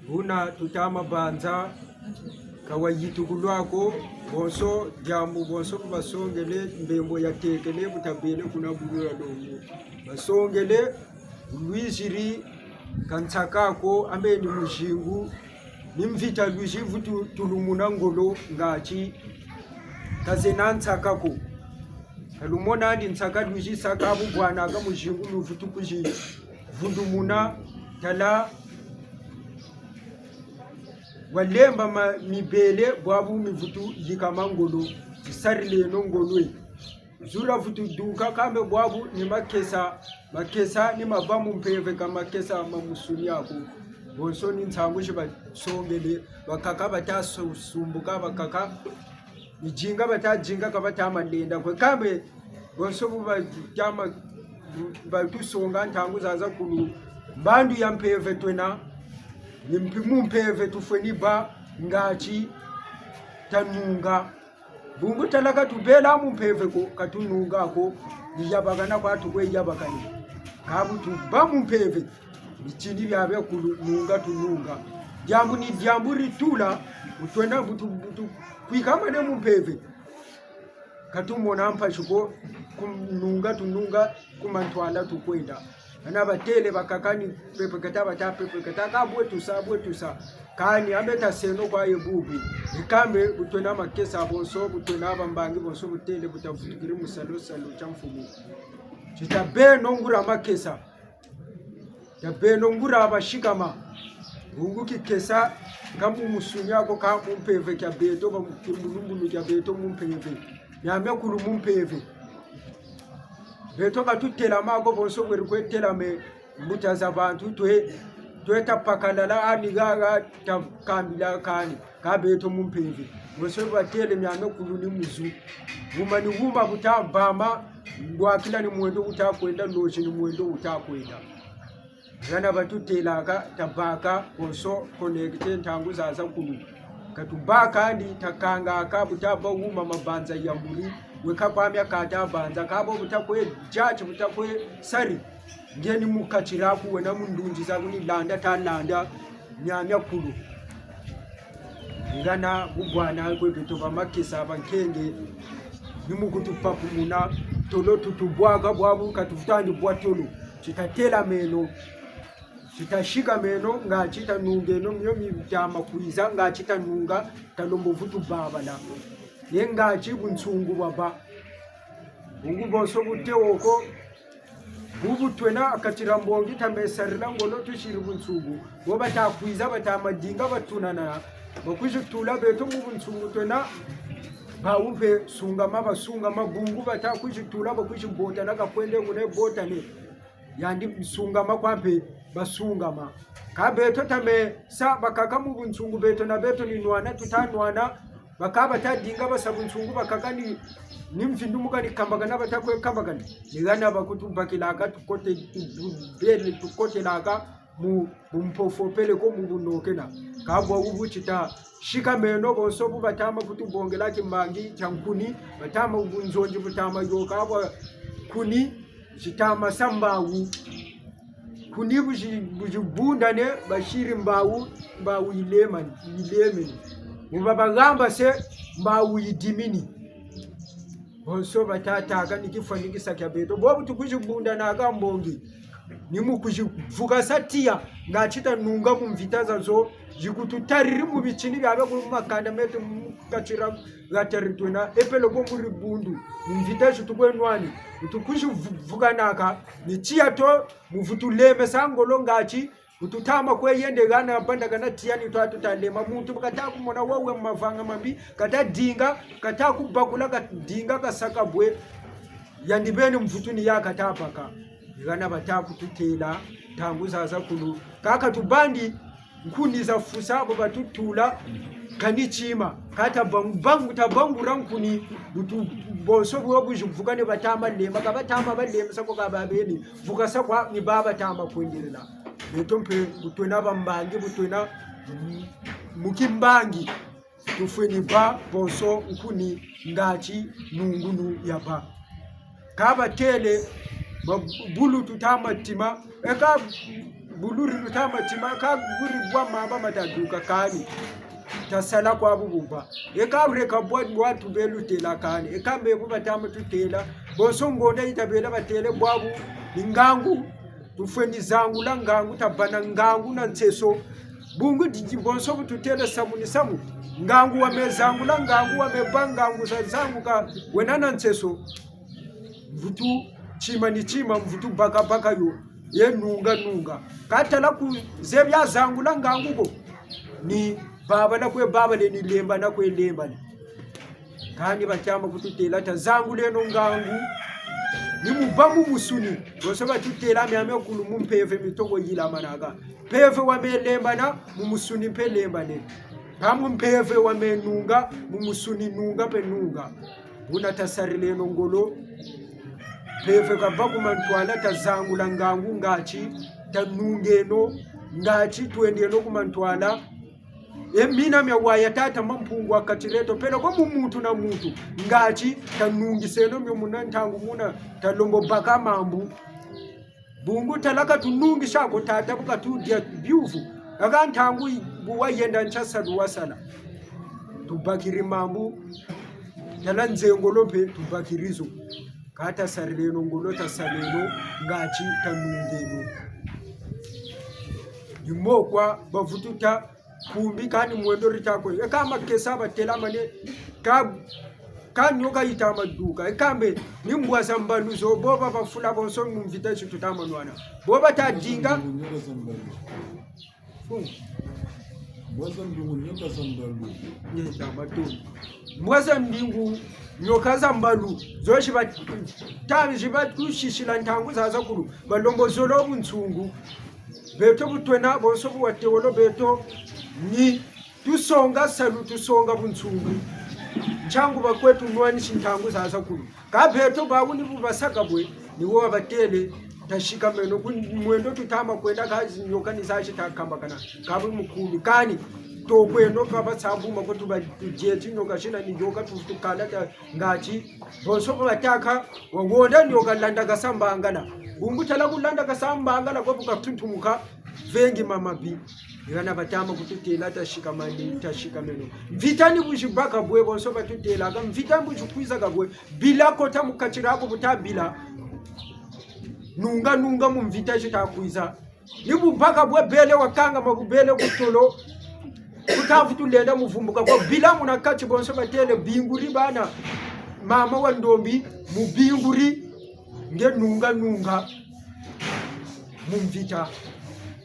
buna tutama banza, ka wayitukulu ko, bonso, diambu bonso ku basongele, mbembo yatekele, bu tabele kuna bulu ya longo. Basongele, lwiziri, ka nsaka ko, ambe ni muzingu, ni mvita lwizi vutu tulumuna ngolo ngati, ka zena nsaka ko. Ka lumona ndi nsaka lwizi saka bu bwana ka muzingu luvutu kuzi vundumuna, tala walemba ma mibele bwabu mivutu yikama ngolo, zisarileno ngolo e. Zula vutu duka kambe bwabu ni makesa, makesa ni mabâ mu mpeve ka makesa ma musuni ako. Bonso ni nsangu zi basongele, bakaka bata su-, sumbuka, bakaka ni dinga bata dinga ka bata ma lenda kwe. Kambe bonso bu ba tama, bu ba tusonga ntangu zaza kulu, mbandu ya mpeve twena, ni mpi mu mpeve tufweni bâ ngati ta nunga. Bungu tala ka tubela mu mpeve ko, ka tununga ko, ni yabakana kwa tukwe yabakani. Kâ bu tubâ mu mpeve, bitini bia biakulu nunga tununga. Diambu ni diambu ditula, bu twena bu tu-, bu tukwikama ne mu mpeve, ka tumona mpasi ko, ku nunga tununga, ku mantwala tukwenda. Bana batêle bakaka ni pepeketa, bata pepeketa, kâ bwe tusa, bwe tusa. Kani ambe taseno kwa ye bubi. Ni kambe bu twena makesa bonso, bu twena bambangi bonso, bu têle bu tavutukiri mu salu, salu tia mfumu. Ti tabeno nguria makesa. Tabeno nguria basikama. Bungu kikesa, ka mu musuni ako, ka mu mpeve kia beto, ba mu-, ki mbulumbulu kia beto mu mpeve. Miamiakulu mu mpeve. Beto ka tutelama ko bonso bwe tukwe telame mbuta za bantu twe, twe tapakalala ani haha takambila kani. Kâ beto mu mpeve. Bonso batêle miamiakulu ni muzu. Wuma ni wuma bu tabama, lwakila ni mwendo wu takwenda, lozi ni mwendo wu takwenda. Hana batutêlaka, tabâka bonso connecté ntangu zaza kulu. Ka tubâka ndi takangaka bu tabâ wuma mabanza ya mbuli, weka kwa mia ka tabanza, kâ bo bu takwe diati, bu takwe sari. Nge ni mu kati diaku wena mu ndunzi zaku ni landa talanda miamiakulu. Ngana bubwana kwe beto ba makesa ba nkenge, ni mu kutupakumuna, tolo tutubwaka bwabu ka tufweti bwa tolo. Ti tatela meno, ti tasika meno, ngati tanungeno, mio mi tama kwiza, ngati tanunga, talembo vutu babala. Ye ngati bunsungu bwabâ. Bungu bonso bu tê wo ko, bubu twena ha kati dia mbongi tame sarila ngolo tusiri bunsungu. Bo bata kwiza, bata ma dinga batunana. Bakwizi tula beto mu bunsungu twena. Bawu mpe sungama, basungama bungu bata kwizi tula, bakwizi botana ka kwende kune botane. Yandi sungama kwa mpe basungama. Kâ beto tame sa bakaka mu bunsungu, beto na beto ni nwana tuta nwana. Bakaka bata dinga basa bunsungu, bakaka ni, ni mvindu mu kani kambakana bata kwe kambakana. Ni hana bakutubakilaka tukote, tubele tukotelaka mu bumpofo peleko mu bunokena. Kâ bwabu bu ti tasika meno bonso bu batama kutubongela timbangi tia nkuni, batama bunzonzi butama yôka bwa nkuni, zitama sa mbawu. Nkuni bu zi-, bu zibundane, basiri mbawu, mbawu yilemani, yilemeni. Bu babahambase, mbawu yidimini. Bonso batataka ni tifwanikisa tia beto. Bobu tukwizi bundanaka mbongi. Ni mu kwizi vukasa tiya, ngati tanunga mu mvita zazo, zikututariri mu bitini biabio ku makanda meto mu kati dia ha tari twena, e peleko mu dibundu, mu mvita zi tukwe nwani, bu tukwizi vu-, vukanaka, ni tiya to, mu vutu lemesa ngolo ngati, bu tutama kwe yende hana bandakana tiya ni twa tuta lema. Muntu kata kumona wawu mavanga mambi, kata dinga, kata kubakula, ka dinga kasaka bwe. Yandi beni mvutu ni ya kata baka. Hana bata kututêla, ntangu zaza kulu. Kâ ka tubandi, nkuni za fusa, bo batutula, kani tima. Kâ tabangu-, bangu-, tabangura nkuni, bu tu-, bonso bwo bu zivukane batama lema, ka batama balemesa ko ka babeni, vukasa kwa ni ba batama kwendelela. Beto mpe bu twena bambangi, bu twena mu-, mu kimbangi. Tufweni bâ bonso nkuni ngati nungunu yabâ. Kâ batêle, ma-, bulu tutama tima, eka bulu di tutama tima, ka buri bwa mamba mataduka kani. Tasala kwa bubu bâ. Eka reka bwa, bwa tubelu têla kani. Eka mbe bu batama tutêla. Bonso ngonda yi tabela batêle bwabu ni ngangu. Tufweni zangula ngangu, tabâ na ngangu na nseso. Bungu didi bonso bu tutêle samu ni samu. Ngangu wa me zangula, ngangu wa me bâ, ngangu za zanguka, wena na nseso. Mvutu, tima ni tima, mvutu baka baka yo. Ye nunga nunga. Kâ tala ku zebi ya zangula ngangu ko. Ni babala kwe babale, ni lembana kwe lembane. Kani batama kututêla tazanguleno ngangu, Ni mu bâ mu musuni, bonso batutêla miamiakulu mu mpeve mi toko yilamanaka. Mpeve wa me lembana, mu musuni mpe lembane. Kâ mu mpeve wa me nunga, mu musuni nunga mpe nunga. Buna tasarileno ngolo. Mpeve kabâ ku mantwala, tazangula ngangu ngatu, tanungeno, ngatu twendeno ku mantwala. E mina mia waya tata Mampungu wakatiri eto, peleko mu muntu na muntu, ngatu tanungiseno mio muna ntangu muna, talombo baka mambu. Bungu tala katunungisa ko tata bu katudia biuvu. Kâ ntangu yi-, bu wayenda ntia salu wasala. Tubakiri mambu, tala nzengolo mpe tubakiri zo. Kâ tasarileno ngolo, tasaleno, ngatu tanungeno. Ni mo kwa bavutu ta kumbi kani mwendo rita kwe. E kâ makesa batelamane, kâ, kâ nioka yita maduka. E kâ mbe, ni mbwa za mbalu zo, bo ba bafula bonso mu mvita zi tuta manwana. Bo bata dinga. Mbwa za mbingu, nioka za mbalu. Hmm. Mbwa za mbingu, nioka za mbalu. Nge ta matondo. Mbwa za mbingu, nioka za mbalu. Zo zi ba, ta, zi batusisila ntangu zazakulu. Balombo zolo bunsungu. Beto bu twena bonso bu watewolo beto ni tusonga salu, tusonga bunsungu. Ntiangu bakwe tunwanisi ntangu zazakulu. Kâ beto bawu ni bu basaka bwe, ni wo wabatêle, tasikameno ku mwendo tuta ma kwenda kâ zinioka ni zazi takambakana. Kâ bu mukulu kani, tokweno kâ basa buma ko tuba tudieti nioka zina ni yoka tu, tukala ta, ngatu, bonso bu batâka, wawonda nioka landakasa mbangala. Bungu tala kulandakasa mbangala kwa bu katuntumuka, vengi mamabi. Ni hana batama kututêla tasikamani, tasikameno. Mvita ni bu zibâka bwe, bonso batutêlaka, mvita bu zikwizaka bwe, bila kota mu kati diaku bu tabila. Nunga, nunga mu mvita zi takwiza. Ni bu baka bwe bele wakangama bu bele ku tolo. Ku tavutu lenda mu vumbuka ko bila muna kati bonso batêle binguri bana. Mama wa ndombi mu binguri nge nunga nunga mu mvita.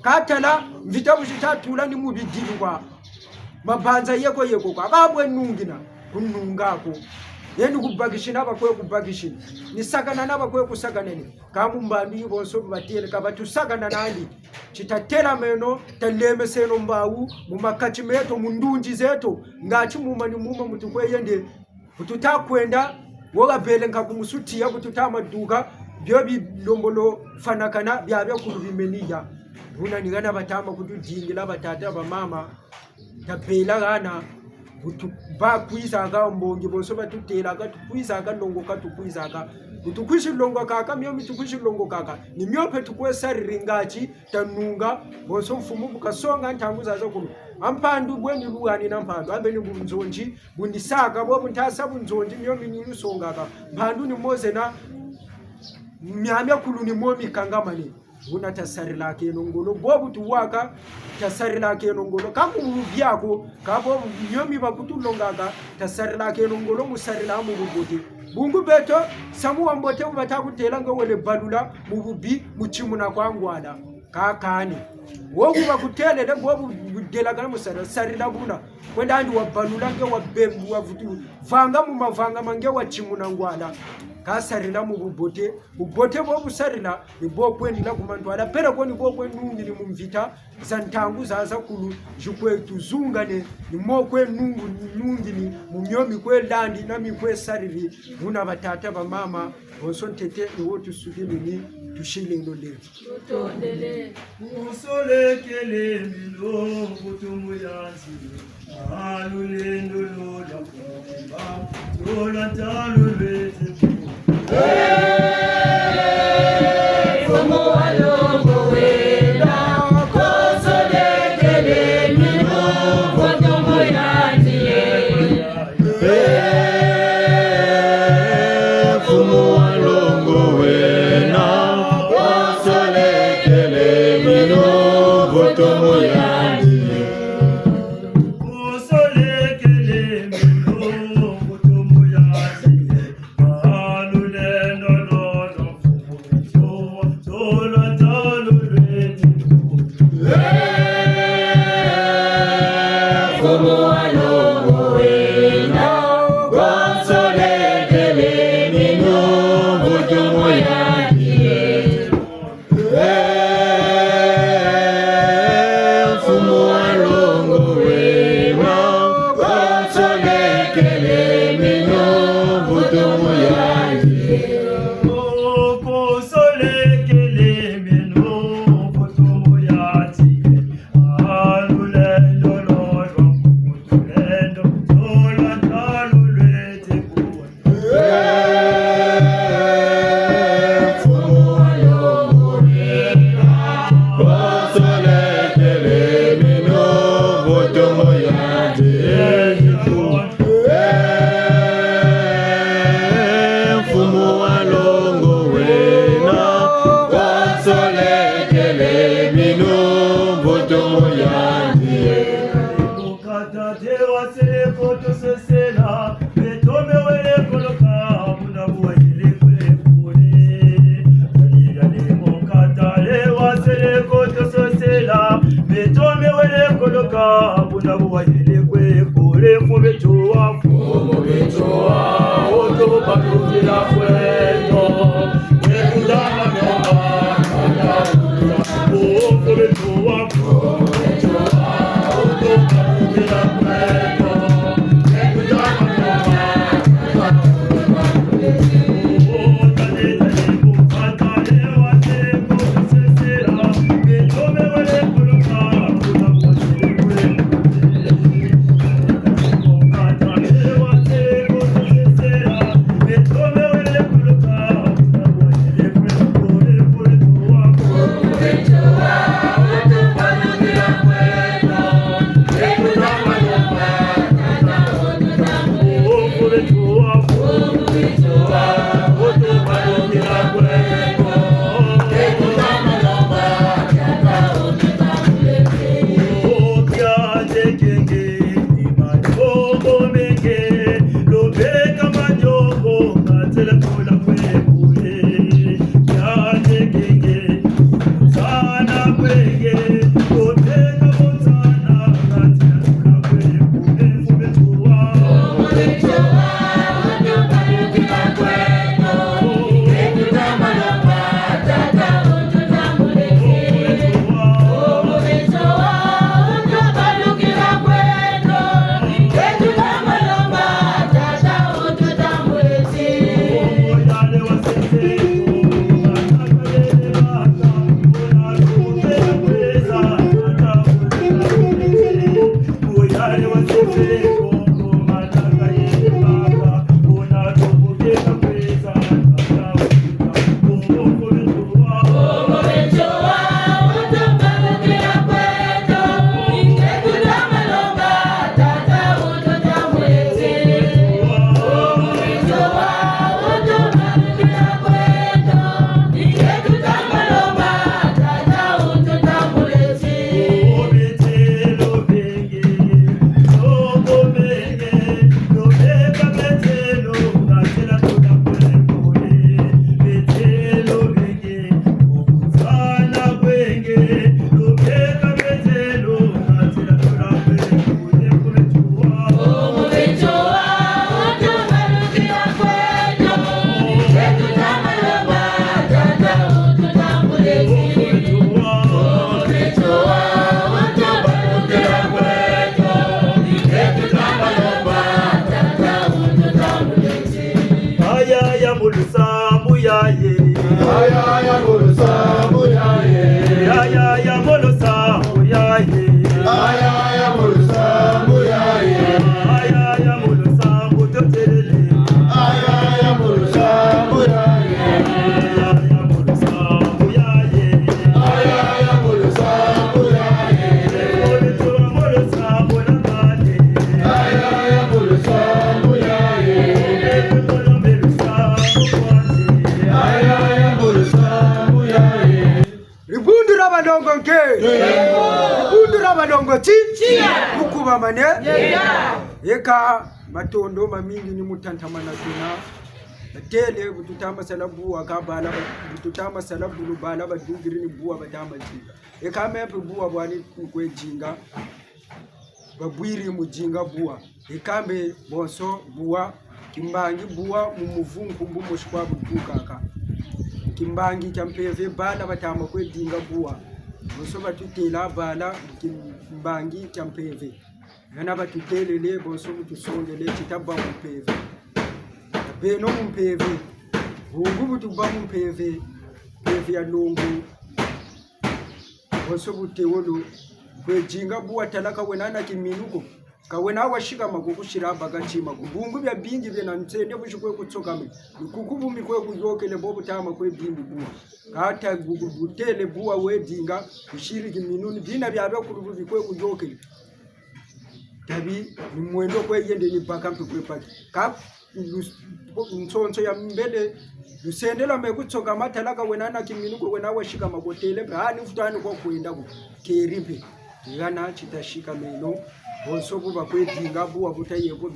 Kâ tala mvita bu zita tula ni mu bidilu kwa. Mabanza yeko yeko kwa. Kâ bwe nungina, kununga ko. Ye ni kubakisina bakwe kubakisina. Ni sakanana bakwe kusakanene. Kâ mu mbandu yi bonso bu batêle, ka batusakana nandi. Ti tatelameno, talemeseno mbawu, mu makati meto, mu ndunzi zeto, ngatu muma ni muma mu tukwe yende. Bu tuta kwenda, wo kabele nka ku musuti ya bu tuta maduka, bio bilombolo fanakana, biabiakulu bimeni ya. Buna ni hana batama kutudingila batata bamama. Tabela hana, bu tu, bakwizaka mbongi, bonso batutêlaka, tukwizaka longoka, tukwizaka. Bu tukwizi longokaka, mio mi tukwizi longokaka. Ni mio mpe tukwe sariri ngatu, tanunga, bonso mfumu bu kasonga ntangu zazakulu. A mpandu bwe ni luhani na mpandu, a mbe ni bu nzonzi, bu nisaka, bo bu ntasa bu nzonzi, mio mi ni lusongaka. Mpandu ni mo zena, miamiakulu ni mo mikangamane. Buna tasarilakeno ngolo, bobu tuwaka, tasarilakeno ngolo. Ka mu bubi ko, ka bobu mio mi bakutulongaka, tasarilakeno ngolo mu sarila mu bubote. Bungu beto, samu wa mbote bu bata kutêla nge wele balula, mu bubi, mu timuna kwa ngwala. Ka kani. Wo bu bakutêlele, bobu budelakana mu sarila, sarila buna. Kwenda andi wabalula nge wabembu wavutu. Vanga mu mavanga ma nge watimuna ngwala. Ka sarila mu bubote. Bubote bo bu sarila, ni bo kwendila ku mantwala. Peleko ni bo kwe nungini mu mvita, za ntangu zazakulu, zikwe tuzungane, ni mo kwe nungu, nungini, mu mio mi kwe landi, na mi kwe sariri, buna batata bamama, bonso ntete, ni wo tusukini ni, tusileno lelo. Tutondele. Kusolekele mino, kutumu yanzi. Ah, lulendo lola kumba, lola ntalu lwete. Eh, mfumu wa longo wena, kosolekele mino, kotomo yandi ye. Eh, mfumu wa longo wena, kosolekele mino, kotomo yandi ye. Mfumu wa longo wena, konsolekele mino, mvutu mu yandi. Konsolekele mino, mvutu mu yandi. Ah, lulendo lolo, lulendo lolo, lulendo lolo. Kata te wasele ko tusesela, beto me wele koloka, buna bu wayele kwe kole. Kadi kadi mo kata le wasele ko tusesela, beto me wele koloka, buna bu wayele kwe kole. Mfumu beto wa, mfumu beto wa, oto balukila kweto. Ekutama nomba, Aya ya mu lusambu yaye. Aya ya mu lusambu yaye. Aya ya mu lusambu yaye. Aya ya mu lusambu yaye. Aya ya mu lusambu totelele. Aya ya mu lusambu yaye. Aya ya mu lusambu yaye. Aya ya mu lusambu yaye. Mu lusambu lwa kale. Aya ya mu lusambu yaye. Dibundu dia balongo nke. Dibundu dia balongo ti. Mu kubamane. Eka matondo mamingi ni mu tatamana kuna. Batêle bu tuta ma sala buwa ka bala ba, bu tuta ma sala bulu bala badukiri ni buwa bata ma zinga. Eka meno mpe buwa bwani nkwe zinga. Babwiri mu zinga buwa. Eka mpe bonso buwa, kimbangi buwa, mu muvu nkumbu mosi kwa butukaka. kimbangi kia mpeve, bala batama kwe dinga bwa. Bonso batutêla bala kimbangi kia mpeve. Ngana batutelele, bonso bu tusongele, ti tabâ mu mpeve. Beno mu mpeve. Bungu bu tubâ mu mpeve, mpeve ya longo. Bonso bu tewolo, kwe dinga bwa tala ka wena na kiminu ko. Ka wena wasikama ko kusila baka tima ko. Bungu biabingi biena nsende busi kwe kutsokame. Mikuku bu mikwe kuyôkele bo butama kwe dingi bwa. Kâ ta bu-, bu-, butêle bwa we dinga, kusiri kiminu ni bina biabiakulu bu bikwe kuyôkele. Tabi ni mwendo kwe yende ni baka mpe kwe baki. Kâ lus-, nsonso ya mbele, lusendela me kutsokama tala ka wena na kiminu ko, wena wasikama ko, têle mpe, ah, ni futani kwa kwenda ko, keri mpe. Ngana ti tasikameno, bonso bu bakwe dinga bwa bu tayebo,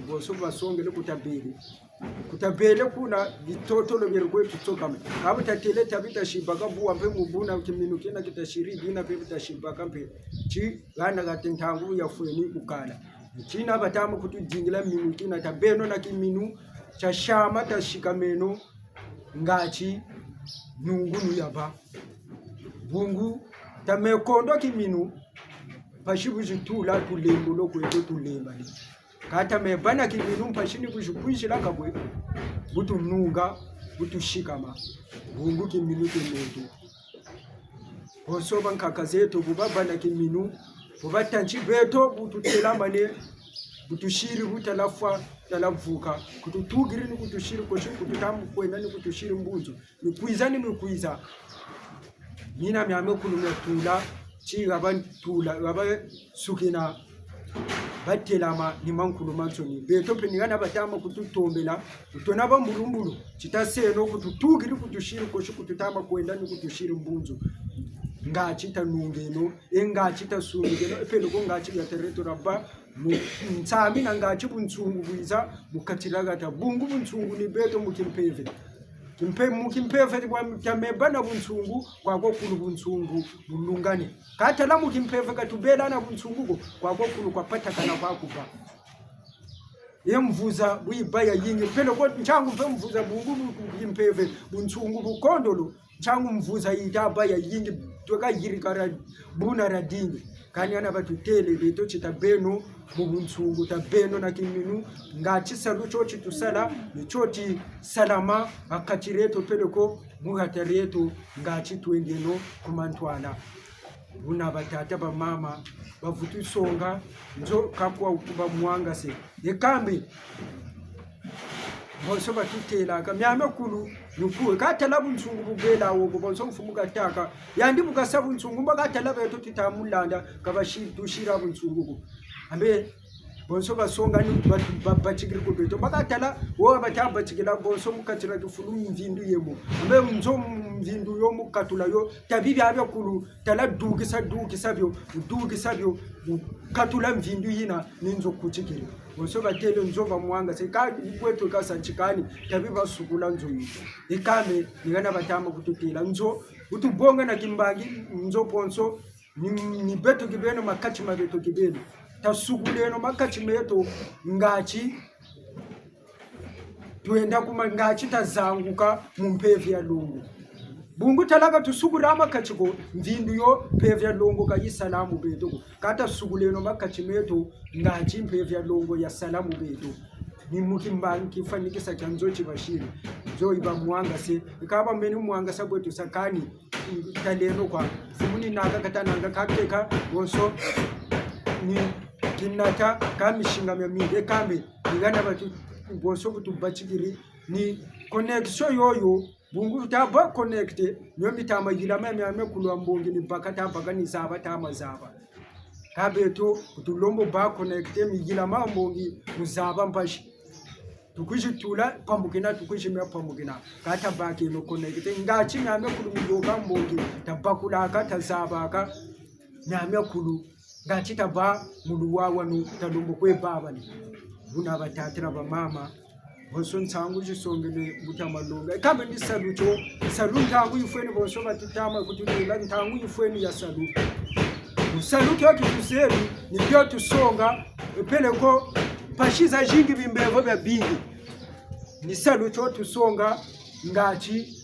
bonso bu basongele ku tabele. Ku tabele kuna, bitotolo bieri kwe tutsokame. Kâ bu tatêle tabi tasi baka bwa mpe mu buna kiminu kina kitasiri, bina mpe bitasibaka mpe. Ti ngana kati ntangu yafweni kukala. Tina batama kutudingila minu tina, tabeno na kiminu, tia siama tasikameno, ngati nungunu yabâ. Bungu, tame kondo kiminu, mpasi bu zitula tulembolo kweto tulembani. Kâ tame bâ na kiminu mpasi ni bu zikwizila kabwe, bu tununga, bu tusikama. Bungu kiminu kieto. Bonso bankaka zeto, bu babâ na kiminu, bu batanti beto, bu tutelamane, bu tusiri, bu tala fwa, tala vuka, ku tutukiri ni ku tusiri kosi, ku tutamu kwenda ni ku tusiri mbunzu, mikwiza ni mikwiza. Mina miamiakulu miatula, ti ngaba ntula, ngaba sukina, batelama ni mankulu mansoni. Beto mpe ni ngana batama kututombela, kutona bambulumbulu, ti taseno ku tutukiri, ku tusiri kosi, ku tutama kwenda ni ku tusiri mbunzu. Ngati tanungeno, e ngati tasungikeno, e peleko ngati ya tereto raba, mu-, nsamina ngati bunsungu bwiza, mu kati dia kati. Bungu bunsungu ni beto mu kimpeve. Kimpe-, mu kimpeve bwa tame bâ na bunsungu, kwakokulu bunsungu bulungane. Kâ tala mu kimpeve ka tubela na bunsungu ko, kwakokulu kwa patakana kwa kubâ. Ye mvuza bu yibâ yayingi, peleko ntiangu mpe mvuza bungu bu-, bu-, kimpeve, bunsungu bukondolo, ntiangu mvuza yita bâ yayingi, tweka yirika ra-, buna radingi. Kani ngana batutêle, beto ti tabeno mu bunsungu, tabeno na kiminu, ngati salu tio ti tusala, ni tio tisalama, ha kati dieto peleko, mu hata dieto, ngati twendeno ku mantwala. Buna batata, bamama, bavutu songa, nzo kakwa kuba mwangase. Ye kambe, bonso batutêlaka, miamiakulu, nuku, kâ tala bunsungu bubela wo ko, bonso mfumu katâka. Yandi bu kasa bunsungu, mbo kâ tala beto tuta mulanda, ka basi-, tusira bunsungu ko. Ambe, bonso basonga ni batu-, ba-, batikiri ko beto. Mbo kâ tala, wo bata batikila, bonso mu kati dia kifulu mvindu yemo. Ambe, nzo mvindu yo mu katula yo, tabi biabiakulu, tala dukisa, dukisa bio, dukisa bio, katula mvindu yina, ni nzo kutikiri. Bonso batêle nzo bamwangase, kâ kweto kasa ntikani, tabi basukula nzo yi. E kambe, ni ngana batama kututêla nzo, bu tubonga na kimbangi, nzo bonso, ni, ni beto kibeno, makati ma beto kibeno. Tasukuleno makati meto, ngati twenda kuma, ngati tazanguka mu mpeve ya longo. Bungu tala ka tusukula makati ko, mvindu yo mpeve ya longo ka yisala mu beto ko. Kâ tasukuleno makati meto, ngati mpeve ya longo yasala mu beto. Ni mu kimbangi kifwanikisa kia nzo ti basiri. Nzo yi bamwangase, kâ bameni mwangasa bweto sakani. Taleno kwa. Mfumu ni naka kata nanga kakeka, bonso ni kinata, ka misinga miamingi. E kambe, ni ngana batu, bonso bu tubatikiri, ni connexion yoyo, bungu taba connecté, mio mitama yilama miamiakulu ya mbongi ni baka tabaka ni zaba tama zaba. Kâ beto, bu tulombo bâ connecté, miyilama ya mbongi, mu zaba mpasi. Tukwizi tula pamukina, tukwizi mia pamukina. Kâ tabakeno connecté. Ngati miamiakulu miyoka mbongi, tabakulaka, tazabaka, miamiakulu. Ngati tabâ mu luwawanu, talombo kwe babani. Buna batata na bamama, bonso nsangu zisongele buta malonga. E kambe ni salu tio, salu ntangu yifweni bonso batutama kututêla ntangu yifweni ya salu. Mu salu tio tutuzeli, ni bio tusonga, peleko mpasi zazingi, bimbevo biabingi. Ni salu tio tusonga, ngati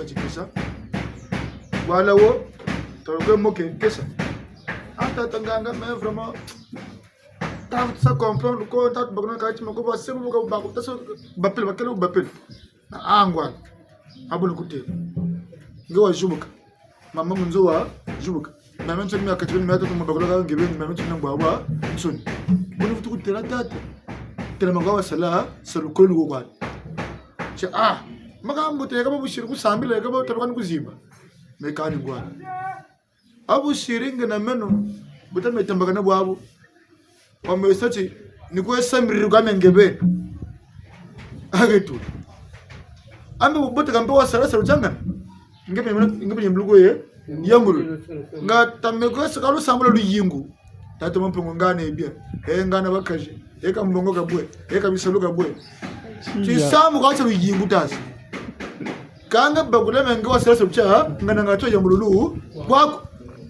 sa ti kesa. Voilà wo, tolo kwe moke kesa. Ah, tata nganga, mais vraiment, tata sa comprendre ko, tata bakuna kati mako, ba sebu ko, ba ko, tasa, bapele, bakele, bapele. Na angwa. Abulu kute. Nge wa zubuka. Mama mu nzo wa zubuka. Mama nsoni mia kati beni mia tatu mu bakula ka nge beni, mama nsoni na ngwa wa nsoni. Buni vutu kutela tata. Tela mangwa wa sala, salu kolo ni ko kwa. Tia, ah. Maka mbo teka ba busiri ku sambila, ka ba tabi kani ku zimba. Me kani ngwa. Abu siri nge na meno, buta me tambakana bwabu. Wa me sa ti, ni kwe samiri kwa me nge beni. Ake tu. Ambe bu bote kampe wa sala sala tiangana. Nge beni, nge beni mbulu ko ye, yambulu. Nga tame kwe sa kalu sambula luyingu. Tata Mampungu ngana ye bien. E ngana bakazi. E ka mbongo ka bwe. E ka bisalu ka bwe. Tisamu kwa sa luyingu tasi. Kâ nge bakula me nge wa sala sala tia, ngana nga tio yambululu kwaku.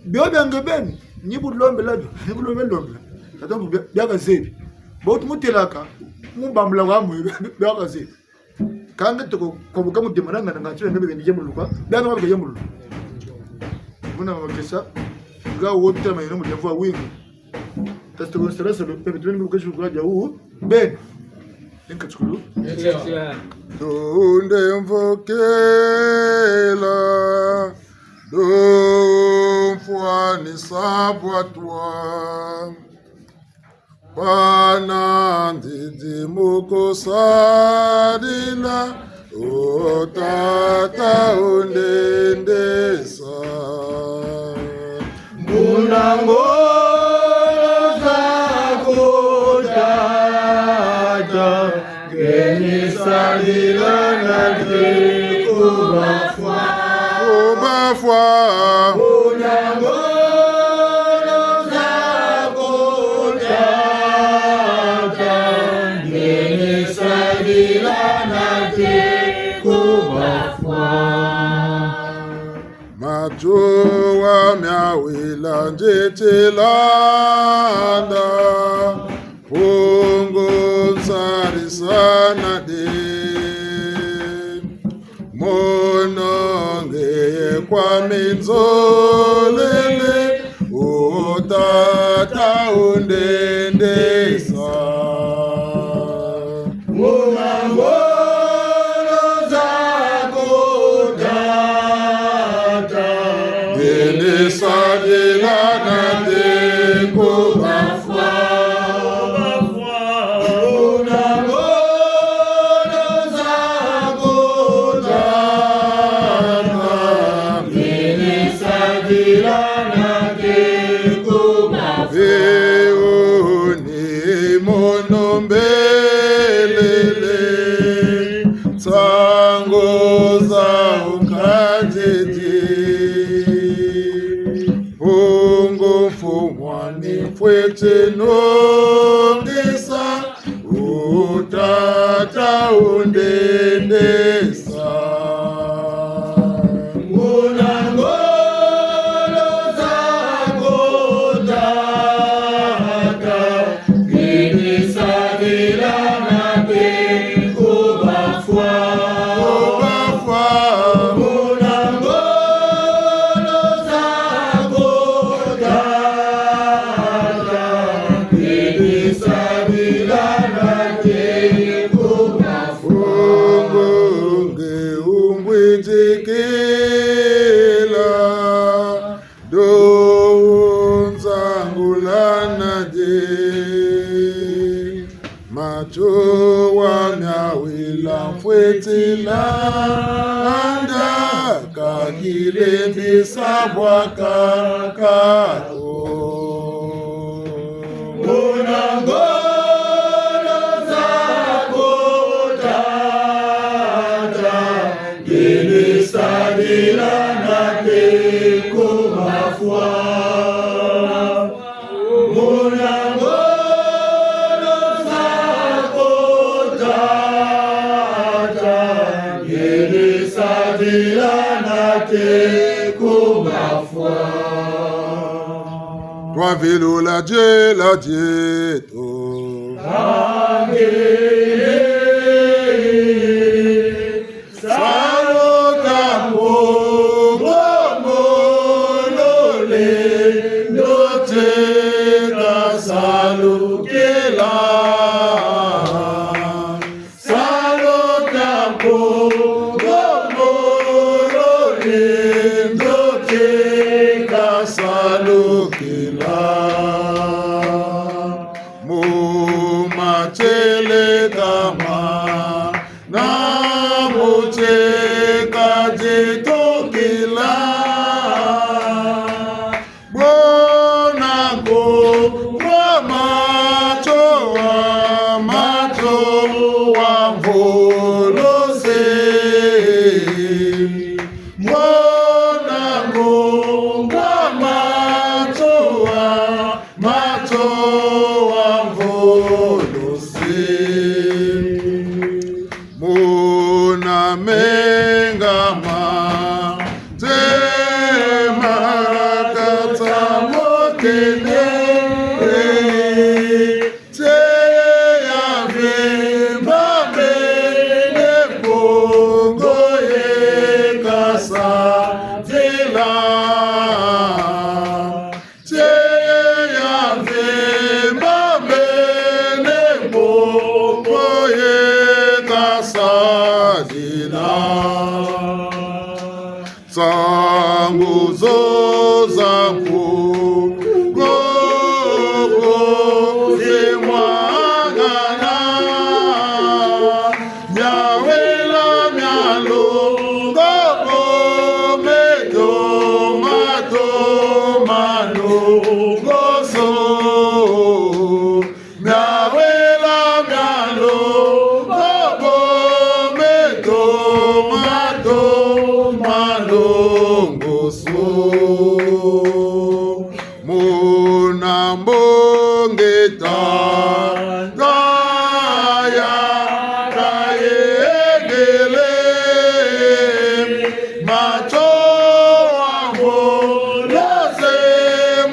Bio bia nge beni, ni bu lombela bio, ni bu lombela lombela. Tata mbu bia, bia kazebi. Bo tu mutelaka, mu bambula kwa mwe, bia kazebi. Kâ nge toko, kwa buka mu demana ngana nga tio nge beni yambululu kwa, bia nga bia yambululu. Muna makesa, nga wote ma yina mu demvo wa wingi. Tasi toko sala sala, pepe tu beni mu kesi kwa dia wu, beni. Inka tukulu. Tunde mvokela, do mfwanisa bwa twa. Bana ndidi mu kusadila, o tata undendesa. Muna ngolo zaku tata, nge ni sadila nate ku bafwa. Ku bafwa. Muna ngolo zaku tata, nge ni sadila nate ku bafwa. Mazuwa mia wila nzeti landa, Mpungu nsari sana de. Mono kwa minzolele, o Tata undendesa. Muna ngolo zako Tata, nene sadila na teko bafwa. Muna ngolo zako Tata, nene sadila na teko bafwa. Ewo ni mono mbelele, nsangu za ukadidi. Mpungu Mfumu ani mfweti nungisa, o Tata undendesa. Muna ngolo zako Tata, nene sadila na teko bafwa. Bafwa. Muna ngolo zako Tata, nene sadila na teko bafwa. Mpungu nge ungwidikila, ndo nzangula na die. Matso wa miawila mfweti landa, ka kilembisa bwaka kako. Muna ngolo zako Tata, nene sadila na teko bafwa. Muna ngolo zako Tata, nene sadila na teko bafwa. Twavilula diela dieto. Salu ka Mpungu mu lulendo tie kasalukila. Salu ka Mpungu mu lulendo tie kasalukila. Mu matieleka ma na mu tieka ditukila. Bona ko wa matso wa matso wa mvolosi. Bona ko wa matso wa matso wa mvolosi. Muna menga ma nzema kata motene. Tie ya mvimba mene Mpungu ye kasadila. Tie ya mvimba mene Mpungu ye kasadila. Nsangu zo za Mpungu zi mwangana. Miawila mia longo bo meto mato malongoso. Miawila mia longo bo meto mato malongoso. Muna mbongi tata ya kayengele, matso wa mvolosi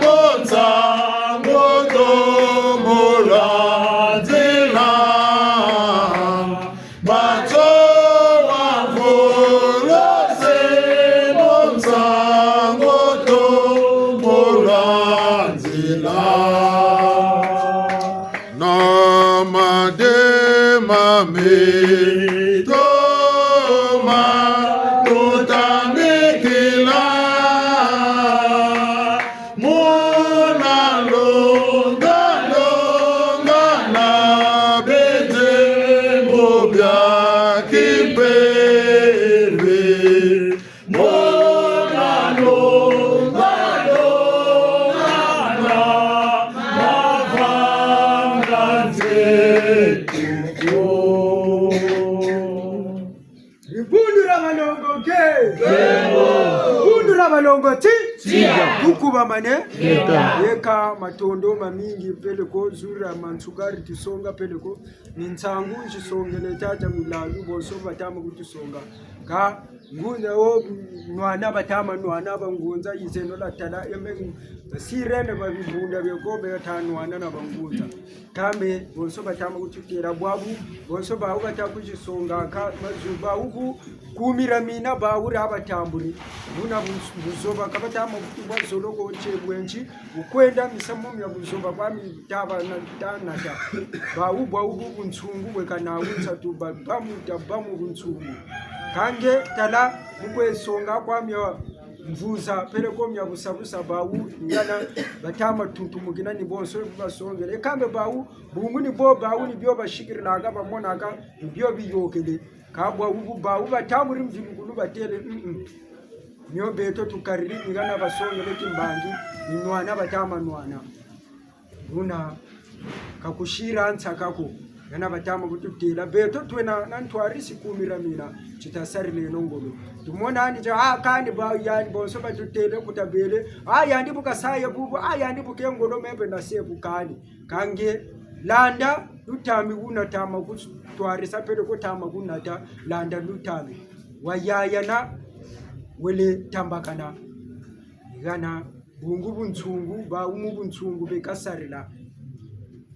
mu nsangu tomo lwa nzila. Matso wa mvolosi Balongo ke. Bundu dia balongo ti. Tia. Tukubamane. Yeka. Yeka matondo mamingi peleko zulu dia mansukari tusonga peleko. Ni nsangu nsisongele tata Milandu bonso batama kutusonga. Ka ngunza wo nwana batama nwana bangunza yizeno la tala eme sirene ba bibunda bie ko beta nwana na bangunza. Kambe bonso batama kututêla bwabu, bonso bawu bata kutisonga ka mazuba uku kumira mina bawu dia batambuli. Buna bu-, buzoba ka batama kutubwa zolo ko ntie bwenzi, bukwenda misamu mia buzoba kwa mi taba na tanata. Bawu bwawu bu bunsungu bweka nawu nsatu ba bamu ta bamu bunsungu. Ka nge tala mu kwe songa kwa mia mvuza, peleko mia busabusa bawu, ngana batama tuntumukina ni bonso bu basongele. Kambe bawu, bungu ni bo, bawu ni bio basikirilaka, bamonaka, ni bio biyôkele. Ka bwawu bu, bawu batambuli mvilukulu batêle, mm, mm. Mio beto tukariri, ngana basongele timbangi, ni nwana batama nwana. Buna, ka kusira nsaka ko. Ngana batama kututêla. Beto twena na ntwarisi kumira mina. Tita sarileno ngolo. Tumona ni tia, ah, kani ba, yandi bonso batutêle kutabele. Ah, yandi bu kasaye bubu. Ah, yandi bu ke ngolo mebe na se bu kani. Ka nge, landa, lutami wuna tama kutwarisa peleko tama kunata, landa lutami. Wayayana, wele tambakana. Ngana, bungu bunsungu, bawu mu bunsungu beka sarila.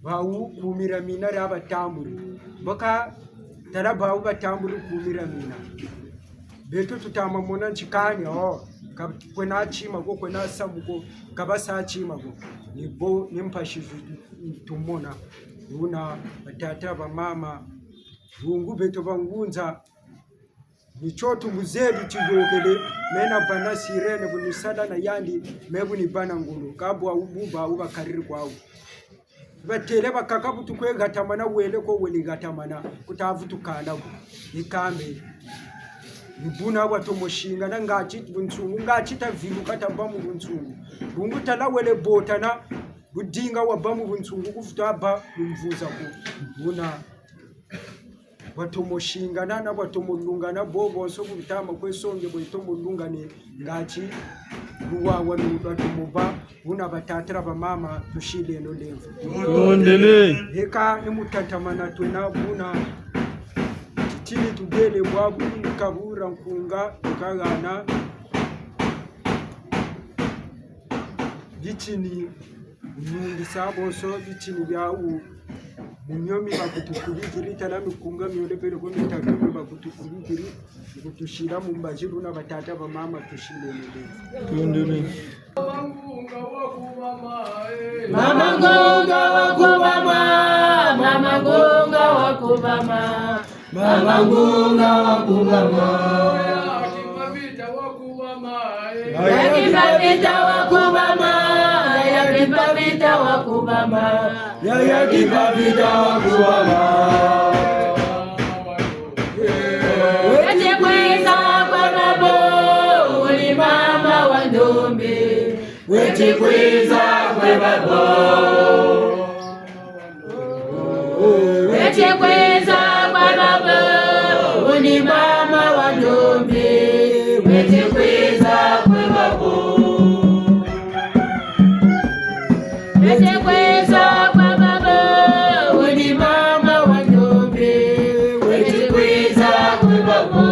Bawu kumira mina dia batambuli. Mbo ka tala bawu batambuli kumira mina. Beto tutama mona nti kani, oh, ka kwena tima ko, kwena samu ko, ka basa tima ko. Ni bo, ni mpasi zu-, tumona. Buna batata, bamama, bungu beto bangunza. Ni tio tu muzebi tiyôkele, mena bana sirene bu ni sala na yandi, me bu ni bana ngolo, ka bwawu bu bawu bakariri kwawu. Batêle bakaka bu tukwe hatamana wele ko wele hatamana, kuta vutukana ko. Ni kambe. Ni buna bwatomo singana ngati bunsungu, ngati taviluka tabâ mu bunsungu. Bungu tala wele botana, budinga wabâ mu bunsungu kuvutu bâ mu mvuza ko. Buna. Bwatomo singana na bwatomo lungana, bo bonso bu butama kwe songe bwatomo lungane, ngati luwawa lu lwatomo bâ, buna batata na bamama, tusileno lemvo. Tondele. Eka ni mu tatamana twena buna, titini tubele bwabu kabura nkunga, tukahana. Bitini, nungisa bonso bitini biawu. Mu mio mi bakutukubikiri, tala mikunga miole peleko mitatu mi bakutukubikiri, kutusila mu mbazi buna batata bamama tusileno lemvo. Tondele. Mama Ngunga wa kubama, Mama Ngunga wa kubama. Mama Ngunga wa kubama. Yaya Kimpa Vita wa kubama. Yaya Kimpa Vita wa kubama. Yaya Kimpa Vita wa kubama. Weti kwiza kwa babo, wuli mama wa ndombe. Weti kwiza kwe babo. Weti kwiza kwa babo, wuni mama wa ndombe. Weti kwiza kwe babo. Weti kwiza kwa babo, wuni mama wa ndombe. Weti kwiza kwe babo.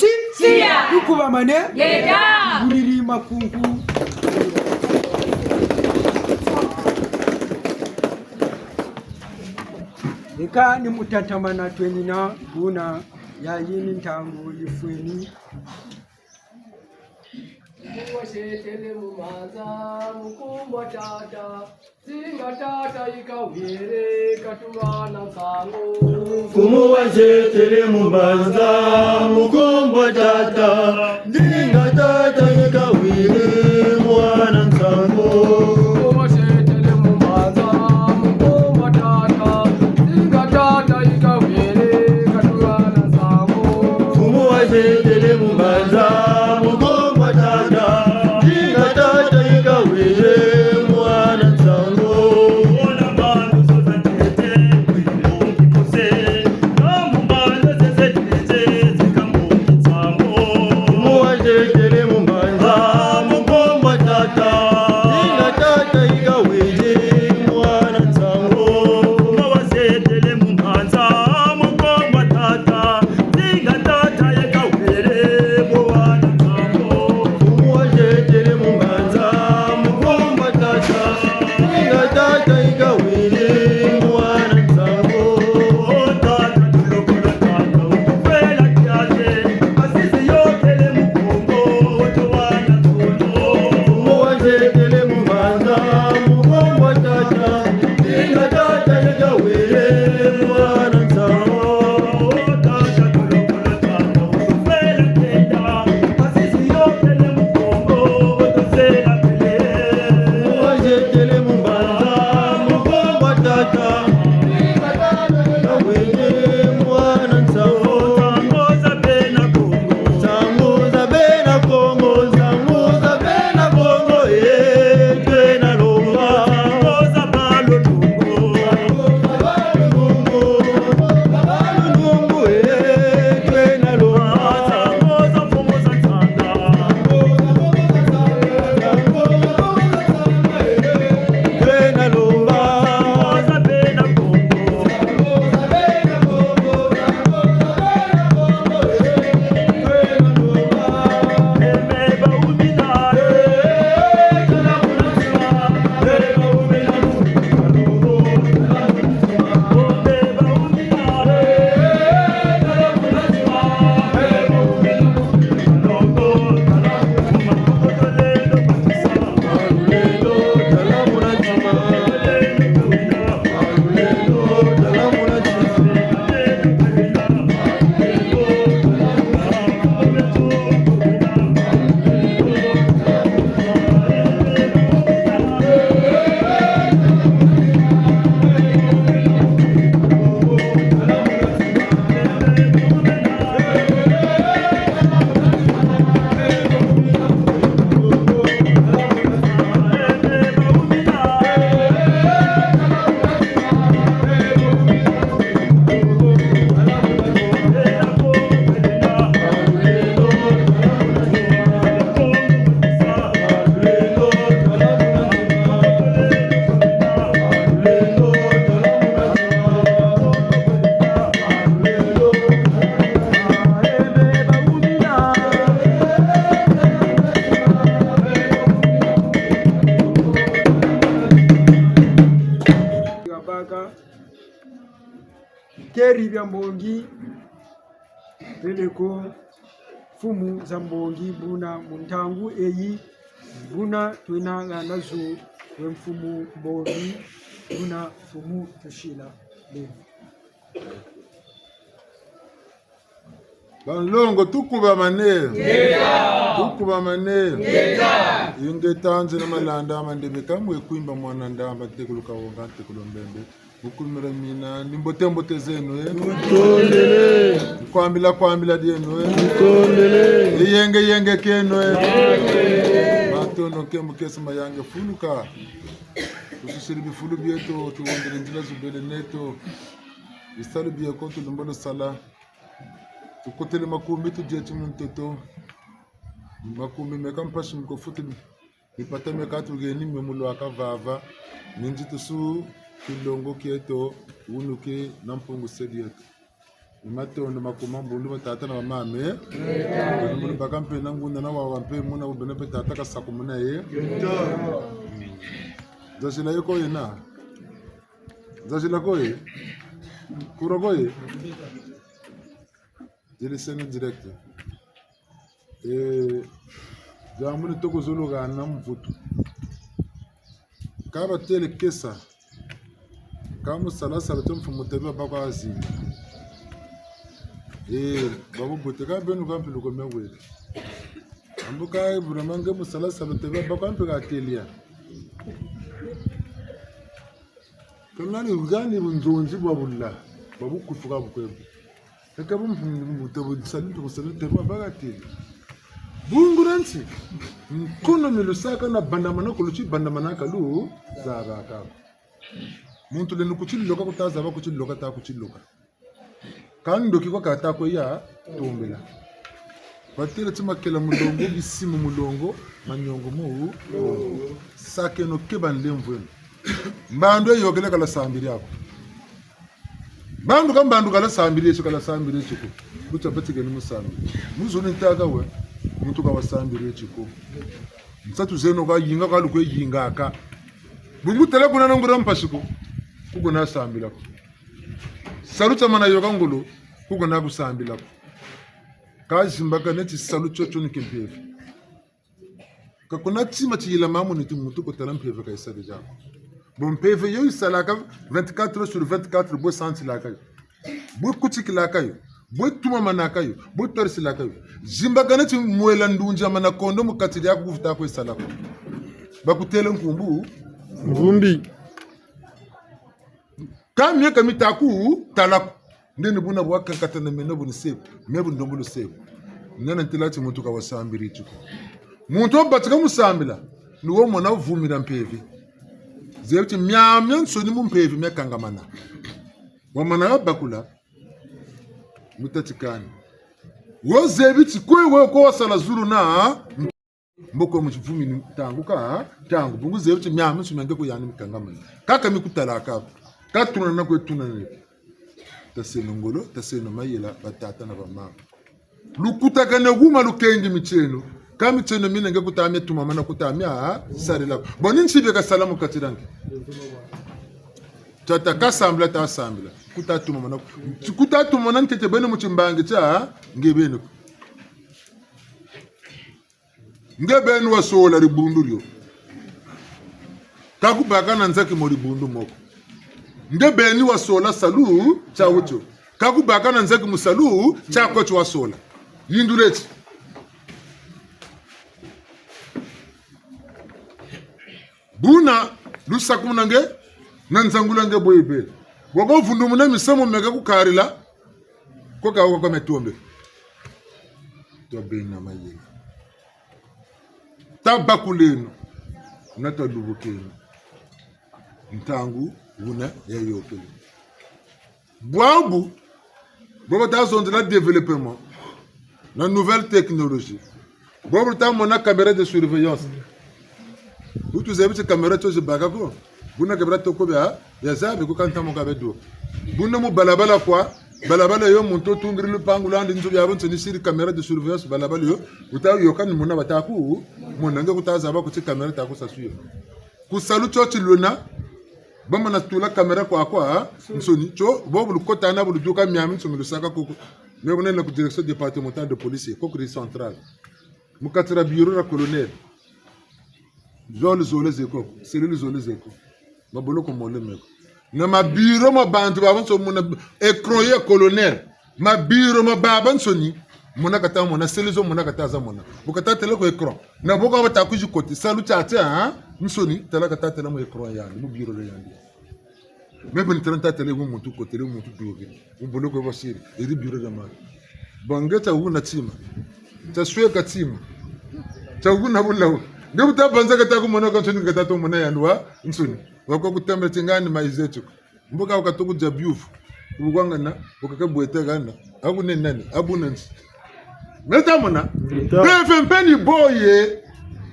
Ti? Tiya. Tukubamane. Ngeta. Buliri makunku. Eka ni mu tatamana twenina, buna yayi ni ntangu yifweni. Mfumu wazietele mu mbanza, mu nkumbu a tata, zinga tata yi kawiri, katubana nsangu. Mfumu wazietele mu mbanza, mu nkumbu a tata, zinga tata yi kawiri, mwana nsangu. Mfumu wazietele mu mbanza, mu nkumbu a tata, zinga tata yi kawiri, katubana nsangu. Mfumu wazietele mu mbanza, mu nkumbu a tata, zinga tata yi kawiri, mwana nsangu. Mfumu wazietele mu mbanza, mu nkumbu a tata, zinga tata yi kawiri, mwana nsangu. Mfumu wazietele mu mbanza, mu nkumbu a tata, zinga tata yi kawiri, mwana nsangu. Mfumu wazietele mu mbanza, mu nkumbu a tata, zinga tata yi kawiri, mwana nsangu. O tata, tulokola tata, utufwela kiate, masisi yotele mu Kongo, oto wana kono. Mfumu wazietele mu mbanza, mu nkumbu a tata, zinga tata yi kawiri, mwana nsangu. O tata, tulokola tata, utufwela kiate, masisi yotele mu Kongo, oto sela pele. Mfumu wazietele mu mbanza, mu nkumbu a tata, zinga tata yi kawiri, mwana nsangu. Nsangu za bena Kongo. Nsangu za bena Kongo, nsangu za bena Kongo, eh, twena lomba. Nsangu za balolongo. Nsangu za balolongo, eh, twena lomba. Nsangu za mfumu za nsanga. Baka bikeri bia mbongi, peleko mfumu za mbongi, buna mu ntangu eyi, buna twena hana zo we mfumu mbongi, buna mfumu tusila beni. Banlongo, tukubamane. Ngeta. Tukubamane. Ngeta. Ingeta, nzena malanda mandebe kamwe kwimba mwana ndamba, ntekolo Kawonga, ntekolo Mbembe. Mu kumira mina, ni mbote mbote zeno, eh. Tutondele. Kwambila kwambila dieno, eh. Tutondele. Yenge yenge kieno, eh. Matondo, nkembo, kiese, mayangi, fuluka. Tususiri bifulu bieto, tuwondele nzila zubele neto. Bisalu bieko tulembolo sala. Tukotele makumbi, tudieti mu ntoto. Makumbi meka mpasi mu kufutila. Mipata meka tugeni mio mu lwaka vava. Ni nzitusu kilongo kieto, wunu ki na Mpungu se dieto. Ni matondo makuma mbundu batata na bamama. Mbundu baka mpe na ngunda na wawa mpe muna bubena mpe tata kasakumuna ye. Nzazila ye ko yena. Nzazila ko ye. Kura ko ye. Dili seno direct. Eh, diambu ni toko zolo hana mvutu. Ka batele kesa. Ka mu sala sala to mfumu tebi baba kwa zinga. Eh, babu bote ka beno ka mpilu ko mewele. Ambu ka vraiment nge mu sala sala tebi baba kwa mpe ka telia. Ka nani ugani bunzonzi bwa bula, bwa bukufu ka bukwebu. Eka bu mfumu, mfumu tebi salu to salu tebi baba ka telia. Bungu na nti, nkono mi lusaka na bandamana ko luti bandamana ka lu, zaba ka. Muntu leno ku ti loka ku ta zaba, ku ti loka ta ku ti loka. Ka ndoki kwa ka ta kwe ya tombela. Batele ti makela mulongo, bisimu mulongo, manyongo mu. Sakeno keba nlemvweno. Mbandu yayôkele ka la sambiri ako. Mbandu ka mbandu ka la sambiri tio, ka la sambiri tio ko. Buta batikeni mu sambiri. Mu zulu ntaka we, muntu ka wa sambiri tio ko. Nsatu zeno ka yinga ka lukwe yingaka. Bungu tala kuna na nguria mpasi ko. Ku kuna sambila ko. Salu tia mana yôka ngolo, ku kuna ku sambila ko. Ka zimbakane ti salu tiotio ni kimpeve. Ka kuna tima tiyila mamu ni ti muntu ko tala mpeve ka yisari diaku. Bon, mpeve yo yisalaka vingt-quatre heures sur vingt-quatre, bwe santilaka yo. Bwe kutikilaka yo. Bwe tumamanaka yo. Bwe twarisilaka yo. Zimbakane ti mwela ndunzi ya mana kondo mu kati diaku ku vuta kwe sala ko. Bakutele nkumbu. Mvumbi. Ka mie ka mi ta ku tala ko. Nde ni buna bwa kankatana meno bu ni sebu, me bu ndombolo sebu. Nana ntela ti muntu ka wa sambiri tio ko. Muntu wa batika mu sambila, ni wo mona vumila mpeve. Zebi ti miamiansoni mu mpeve mia kangamana. Wa mana wa bakula, mu tâ ti kani. Wo zebi ti kwe we ko wa sala zulu na mboko mu tivumi ni ntangu ka ntangu. Bungu zebi ti miamiansoni mia nge ko yandi mi kangamana. Kaka mi ku talaka. Ka tunana kwe tunana. Taseno ngolo, taseno mayela, batata na bamama. Lukutakane huma lukengi mitieno. Ka mitieno mina nge ku ta mia tumamana, ku ta mia sarila. Bon, ni nti bie ka sala mu kati dia nge. Tata ka sambila, ta sambila. Ku ta tumamana. Ku ta tumamana ntete beno mu timbangi tia nge beno. Nge beni wa sola dibundu dio. Ka ku baka na nzaki mo dibundu mo ko. Nge beni wa sola salu tiawu tio. Ka ku baka na nzaki mu salu tiaku tio wa sola. Yindula ti. Buna lusakumuna nge, na nzangula nge bwe bele. Bwa ko vundumuna misamu meka ku karila, ko ka wa kwa metombe. Twa bena mayela. Tabakuleno, na talubukeno. Ntangu wuna yayôkele. Bwabu, bo bata zonzela développement na nouvelle technologie. Bo bu luta mona caméra de surveillance. Bu tuzebi ti caméra tio zibaka ko. Buna caméra toko bia, bia zabi ko ka ntamu ka bia duka. Buna mu balabala kwa, balabala yo muntu wutungiri lupangu lwandi nzo biabiansoni siri caméra de surveillance balabala yo, wuta yôka ni muna bata ku, muna nge kuta zaba ko ti caméra ta ku sasu yo. Ku salu tio ti lwena, bamana tula caméra kwakwansoni, tio, bo bu lukota na bu luduka miamiansoni lusaka koko. Me bu nenda ku direction départementale de police, koko di centrale. Mu kati dia bureau dia colonel. Zole zole ze ko, cellule zole ze ko. Maboloko mole me ko. Na ma bureau ma bantu babansoni muna écran ya colonel. Ma bureau ma babansoni muna kata mona, cellule zo muna kata za mona. Bu kata tele ku écran. Na bo ka bata kwizi koti, salu tiatiansoni, tala kata tele mu écran yandi, mu bureau yandi. Me bu ni tala nta tele mu muntu kotele, mu muntu duki. Mu boloko bwa siri, eri bureau dia mali. Bon, nge tia wuna tima. Tia sweka tima. Tia wuna bulawu. Nge bu ta banza kata ku mona kwansoni, kata to mona yandi wansoni. Wa kwa kutambula ti ngani mayize tio ko. Mbo ka wuka toko dia biyuvu. Ku bu kwangana, wuka ke bwete hana. Aku ne nani, abu nanti. Me ta mona? Meta. Mpeve mpe ni boye.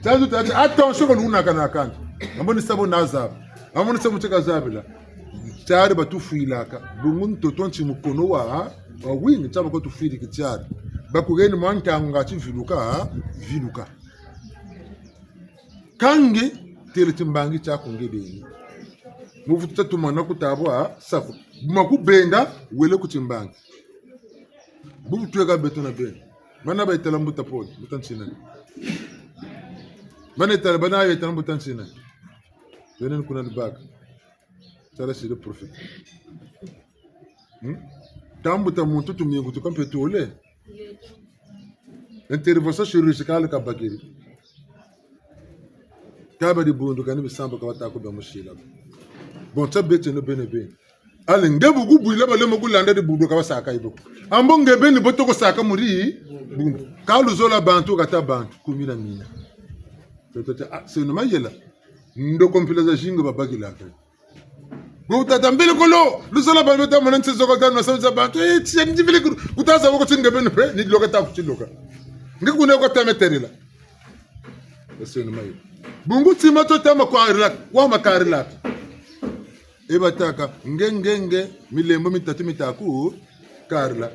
Tia zu ta ti, attention ko luna kana kani. Ambo ni sa bo na zaba. Ambo ni sa mu ti ka zabila. Tiari batufwilaka. Bungu ntoto nti mukono wa Wa wingi, tia ba ko tufwiri kitiari. Ba ku heni mwa ntangu nga ti viluka, viluka. Kâ nge, têle timbangi tiaku nge beni. Mu vutu ta tumana ku tabwa, safu. Bu ma ku benda, wele ku timbangi. Bubu tweka beto na beno. Bana ba yitala mbuta Paul, mbuta Nsinani. Bana yitala, bana yitala mbuta Nsinani. Beno ni kuna dibaka. Tala si le prophète. Hmm? Tambuta muntu tumingu tuka mpe tole. Intervention chirurgicale ka bakiri. Kaba dibundu kani bisamba ka bata ku bia musila. Bon, tia beti no bene bene. Allez, nge bu ku bwila balema ku landa dibundu ka basaka ibo. Ambo nge beni bo toko saka mu dibundu. Ka luzola bantu kata bantu, kumina mina. Tata, ah, c'est normal yela. Ndoko mpila zazingi babakilaka. Bo tata mbele kolo, luzola bantu ta mona nsi zoko ta no sa bantu. Eh, tia ndi vile ku, ku ta za woko ti nge beni mpe, ni loka ta ku ti loka. Nge kuna ko ta meterela. Ese ni mayi. Bungu tima tio ta ma kwarila, wa ma karila. E batâka, nge, nge, nge, milembo mitatu mi ta ku karila.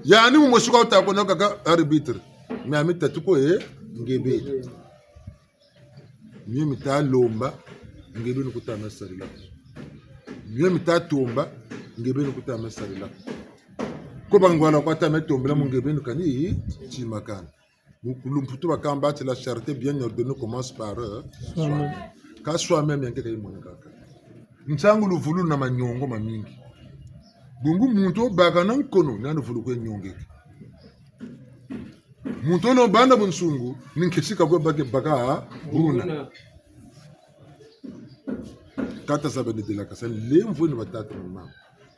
Yandi mu mosi kwa wuta ku na kaka arbitre. Mia mitatu ko e, nge beni. Mio mi ta lomba, nge beni ku ta ma sarila. Mio mi ta tomba, nge beni ku ta ma sarila. Ko bangwala kwa ta ma tombela mu nge beni kani, tima kani. Mu kulumputu bakamba ti la charité bien ordonnée commence par, euh, soi-même. Soi-même. Kâ soi-même ya nge ka yimonekaka. Ntangu luvulu na manyongo mamingi. Bungu muntu wo baka na nkono, ni yandi vulu kwe nyongeke. Muntu wo banda bunsungu, ni nkesi ka kwe bake baka, buna. Buna. Kâ ta zaba ni delakasa, lemvweni batata na bamama.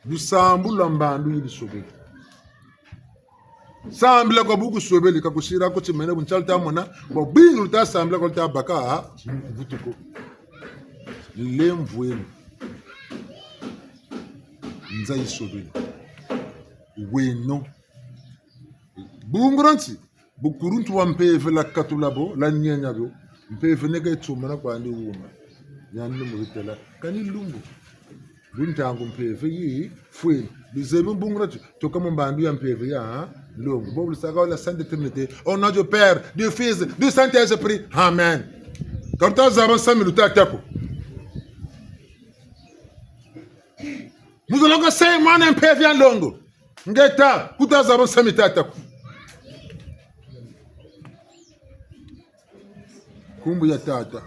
Lusambulu lwa mbandu yi lusobele. Sambila kwa bu kusobele, ka kusira ko timene bu ntia luta mona, bwa bwingi luta sambila kwa luta baka, vutu ko. Lemvweni. Nza yisobele. Weno. Bungu dia nti, bukuluntu bwa mpeve lwa katula bo, lwa nienia bo, mpeve neke tsumana kwandi wuma. Yandi lumbu lutêla, kani lumbu. Bu ntangu mpeve yi fweni. Bizebi bungu dia nti, tuka mu mbandu ya mpeve ya nlongo. Bo lusaka la Sainte Trinité. Au nom du Père, du Fils, du Saint-Esprit. Amen. Ka luta zaba nsamu luta ta ko. Mu zolo ka se mwana mpeve ya nlongo. Nge ta, ku ta zaba nsamu ta ta ko. Nkumbu ya Tata.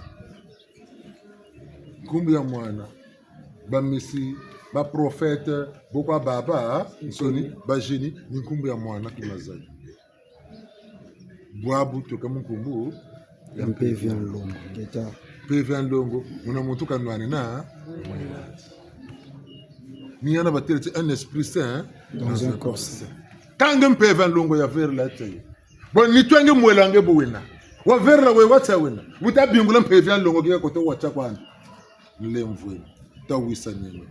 Nkumbu ya Mwana. Bamisi, baprofete, bo kwa babansoni, ba génie, ni nkumbu ya Mwana ki mazali. Bwabu tuka mu nkumbu ya mpeve ya nlongo. Ngeta. Mpeve ya nlongo, muna muntu ka nwane na, ni yana batêle ti un esprit saint dans un corps saint. Kâ nge mpeve ya nlongo ya verela tê. Bon, nitu ya nge mwela nge bu wena. Wa verela we wa tia wena. Wuta bingula mpeve ya nlongo ke kote wa tia kwandi. Nlemvweni. Ta wisa nene.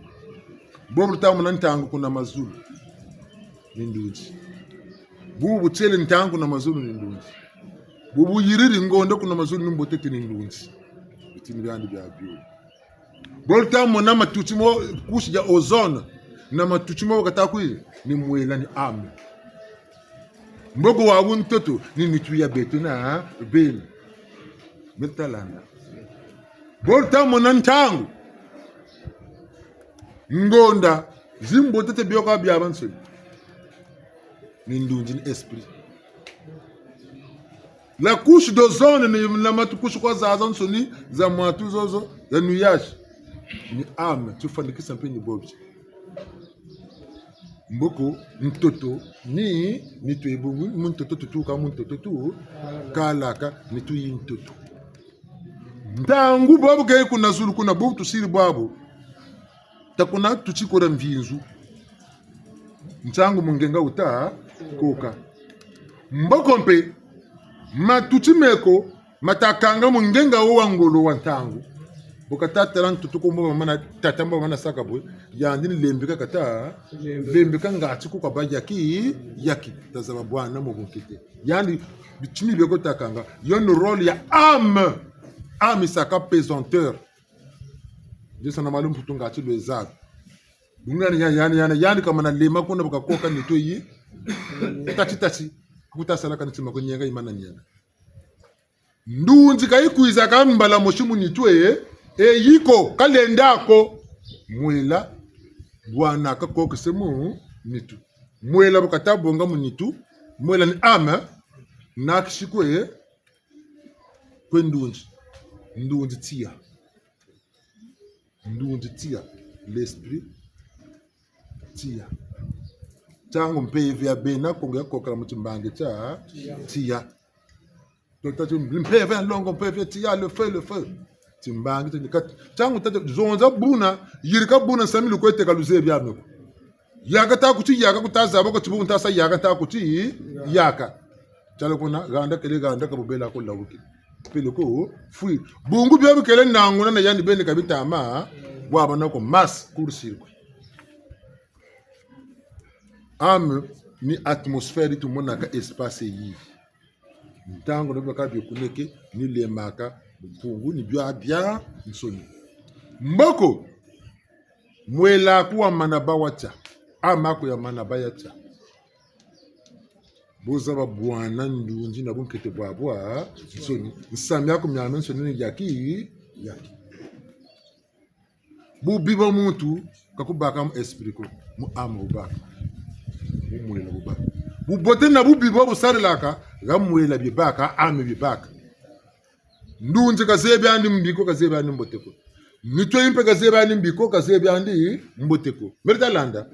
Bobu luta mona ntangu kuna mazulu. Ni ndunzi. Bubu butiele ntangu kuna mazulu ni ndunzi. Bubu yiriri ngonda kuna mazulu ni mbote ti ni ndunzi. Bitini biandi bia bio. Bo luta mona matuti mo couche ya ozone. Na matuti mo kata kwi ni mwela ni âme. Mboko wawu ntoto ni nitu ya beto na beno. Meta landa. Bo luta mona ntangu. Ngonda, zimbote te bio kwa biabiansoni. Ni ndunzi ni esprit. La couche d'ozone ni na matu couche kwa zazansoni, za mwatu zozo, za nuage. Ni âme, tufwanikisa mpe ni bobi. Mboko, ntoto, ni, ni twe bungu, mu ntoto tutuka, mu ntoto tu, kalaka, ni tuyi ntoto. Ntangu bwabu ke kuna zulu kuna, bubu tusiri bwabu. Ta kuna tuti kora mvinzu. Ntangu mungenga wuta koka. Mboko mpe, matuti meko, mata kanga mungenga wo wa ngolo wa ntangu. Bu kata tala ntoto ko mbo bamana tata mbo bamana saka bwe. Yandi ni lembeka kata, lembeka ngati ku kabâ yaki, yaki. Ta zaba bwana mu bunkete. Yandi bitini bio ko ta kanga. Yo ni rôle ya âme. Âme saka pesanteur. Disa na malu mputu ngati lwe zabi. Bungana ya, yani, yani, yani kamana lema kuna bu kakoka nitu yi. Tati, tati. Kuta sala ka nitu ma ko nyenga, yi mana nyenga. Ndunzi ka yikwizaka mbala mosi mu nitu e, e yiko, ka lenda ko. Mwela, bwana kakokese mu nitu. Mwela bu kata bonga mu nitu, mwela ni âme, nakisi kwe, kwe ndunzi. Ndunzi tiya. Ndunzi tiya. L'esprit tiya. Ntangu mpeve ya bena Kongo ya kokala mu timbangi tia tiya. Totâ ti mpeve ya nlongo, mpeve ya tiya, le feu, le feu. Timbangi tia kat-, ntangu tata zonza buna, yirika buna, nsamu lu kwe teka luzebi ame ko. Yaka ta kuti yaka, kuta zaba ko ti bu nta sa yaka, ta kuti yaka. Tala kuna, ganda kele ganda ka bubela ko lawuki. Peleko fwiri. Bungu bio bikele nanguna na yandi beni ka bitama, bwabana ko masse, court-circuit. Âme ni atmosphère yi tumonaka espace yi. Ntangu na baka biokuneke, ni lemaka, Mpungu ni biabiansoni. Mboko, mwela aku wamana bâ wa tia, âme aku yamana bâ ya tia. Bo zaba bwana ndunzi na bunkete bwabwansoni. Misamu miaku miamiansoni ni yaki, yaki. Bubi bwa muntu, ka kubâka mu esprit ko, mu âme bubâka. Mu mwela bubâka. Bubote na bubi bwa busarilaka, ha mwela bibâka, âme bibâka. Ndunzi ka zebi andi mbi ko, ka zebi andi mbote ko. Nitu yi mpe ka zebi andi mbi ko, ka zebi andi mbote ko. Meri ta landa?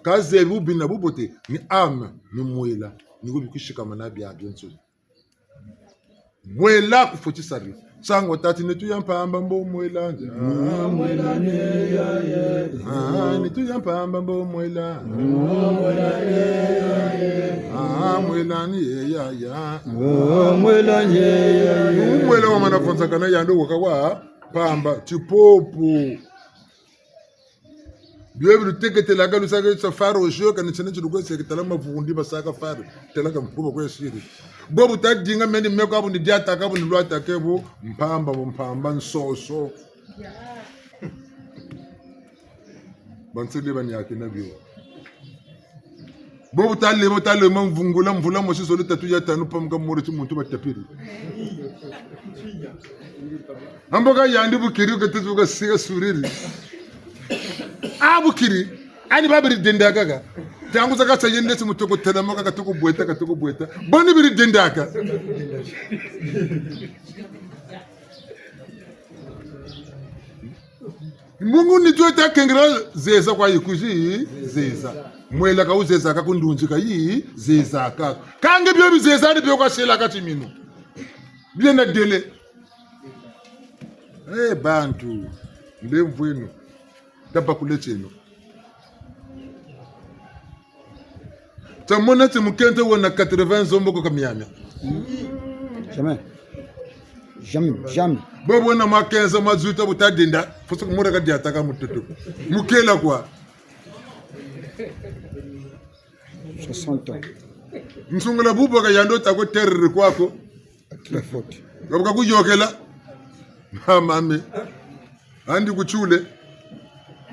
Ka zebi bubi na bubote, ni âme, ni mwela, ni ko bikusikamana biabiansoni. Mwela kufweti sari. Nsangu tâ ti nitu ya mpamba mbo mwela. Ah, mwela ni ya, ya. Ah, nitu ya mpamba mbo mwela. Ah, mwela ni ya, ya. Ah, mwela ni ya, ya. Mwela wamana fwansakana yandi waka wa mpamba, tipopo. Bio bi luteketelaka, lusaka sa fari au jeu, kani tiena ti lukwe seke tala mavundi basaka fari, tala ka mpuba kwe siri. Bo bu ta dinga meni meko abu ni diataka, abu ni lwataka bu, mpamba, bu mpamba, nsoso. Bansele baniakina bio. Bo bu ta lema, bu ta lema mvungula, mvula mosi, zole, tatu, ya tanu, pamuka, mori ti muntu batapiri. Ambo ka yandi bukiri, ka tetu ka sika suriri. Ah, bukiri. Ani babiri dendaka ka. Ntangu zakaka sa yende ti mu toko telama ka, ka toko bweta, ka toko bweta. Boni biri dendaka. Mbungu nitu yi ta kengela zeza kwa yikuzi zeza. Mwela ka wuzezaka ko, ndunzi ka yizezaka ko. Kâ nge bio bizeza ni bio kwa selaka timinu. Biena dele. Eh, bantu, ndemvweno. Tabakule tieno. Tamona ti mukento wena quatre-vingts ans mbo ko ka miamia. Jamais. Jamais, jamais. Bo bwena mwa quinze, mwa dix-huit bu ta dinda, fosi kumura ka diataka mutoto. Mukela kwa. Soixante ans. Nsungula bubu ka yandi wo ta kwe terere kwaku. Très fort. Babu ka kuyôkela. Ah, mame. Andi kutiule.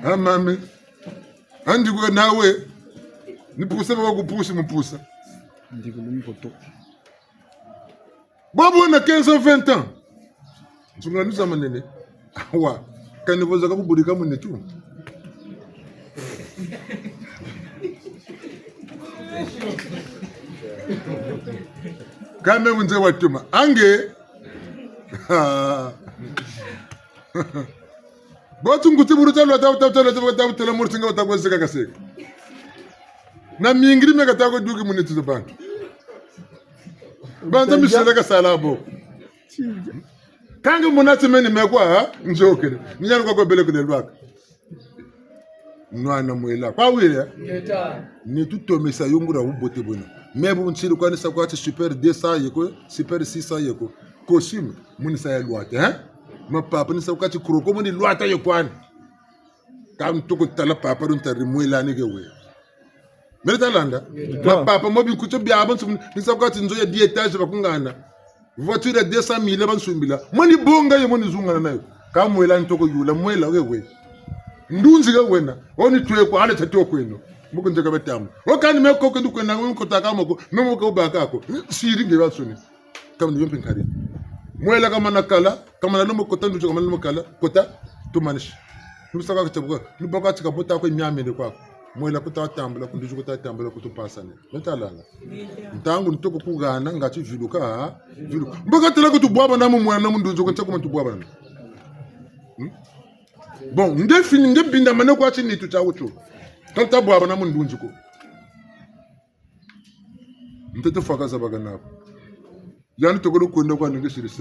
Ah, mame. Andi kwa nawe. Ni pusa baba kupusi mu pusa. Ndi ku lumpoto. Bo bwena quinze ans, vingt ans. Nsungula ni za manene. Awa. Kani bo zaka kubudika mu nitu. Kame bunze watuma. Ange. Bo tunguti buru ta lwata, ta, ta, ta, ta, ta, ta, murti nga ta kwe seka ka seka. Na mingiri me ka ta kwe duki mu nitu za bantu. Bantu misele ka sala bo. Kâ nge muna ti meni me kwa, ha? Nzokele. Ni yandi kwa kwe bele kule lwaka. Nwana mwela. Kwa wile? Ngeta. Nitu tomesa yo nguria bubote bwena. Me bu nsiri kwa ni sa kwa ti Super deux cents ye ko, Super six cents ye ko. Costume, mu ni sa ya lwata, hein? Mapapa ni sa kwa ti Croco mu ni lwata yo kwani. Kâ ntoko tala papa du ntari mwela ni ke we. Mele ta landa? Ngeta. Mapapa mo binkuti biabiansoni mu ni sa kwa ti nzo ya dix étages bakungana. Voiture ya deux cent mille bansumbila. Mo ni bonga yo, mo ni zungana nayo. Kâ mwela ntoko yula, mwela we we. Ndunzi ka wena, wo ni twe kwa, ale tatu kweno. Moko nzeka batamba. Wo kani me ko ke du kwena, wo kota ka moko, me moko baka ko. Siri nge ba soni. Kamana yo mpe nkari. Mwela kamana kala, kamana lomo kota ndunzi, kamana lomo kala, kota, tumanisi. Nusaka kitabuka, nubaka tika bota ko miamene kwa. Mwela kota tambula, ku ndunzi kota tambula, kutu pasane. Ntalanga. Ntangu ntoko kugana, ngati viluka, viluka. Mbaka tala ko tubwabana mu mwela na mu ndunzi, ko ntako ma tubwabana. Hmm? Bon, nge fini, nge binda mane kwa ti nitu tia wutu. Kanta bwabana mu ndunzi ko. Ntete fwaka zabaka nako. Yandi tokolo kwenda kwa ninge sirisa.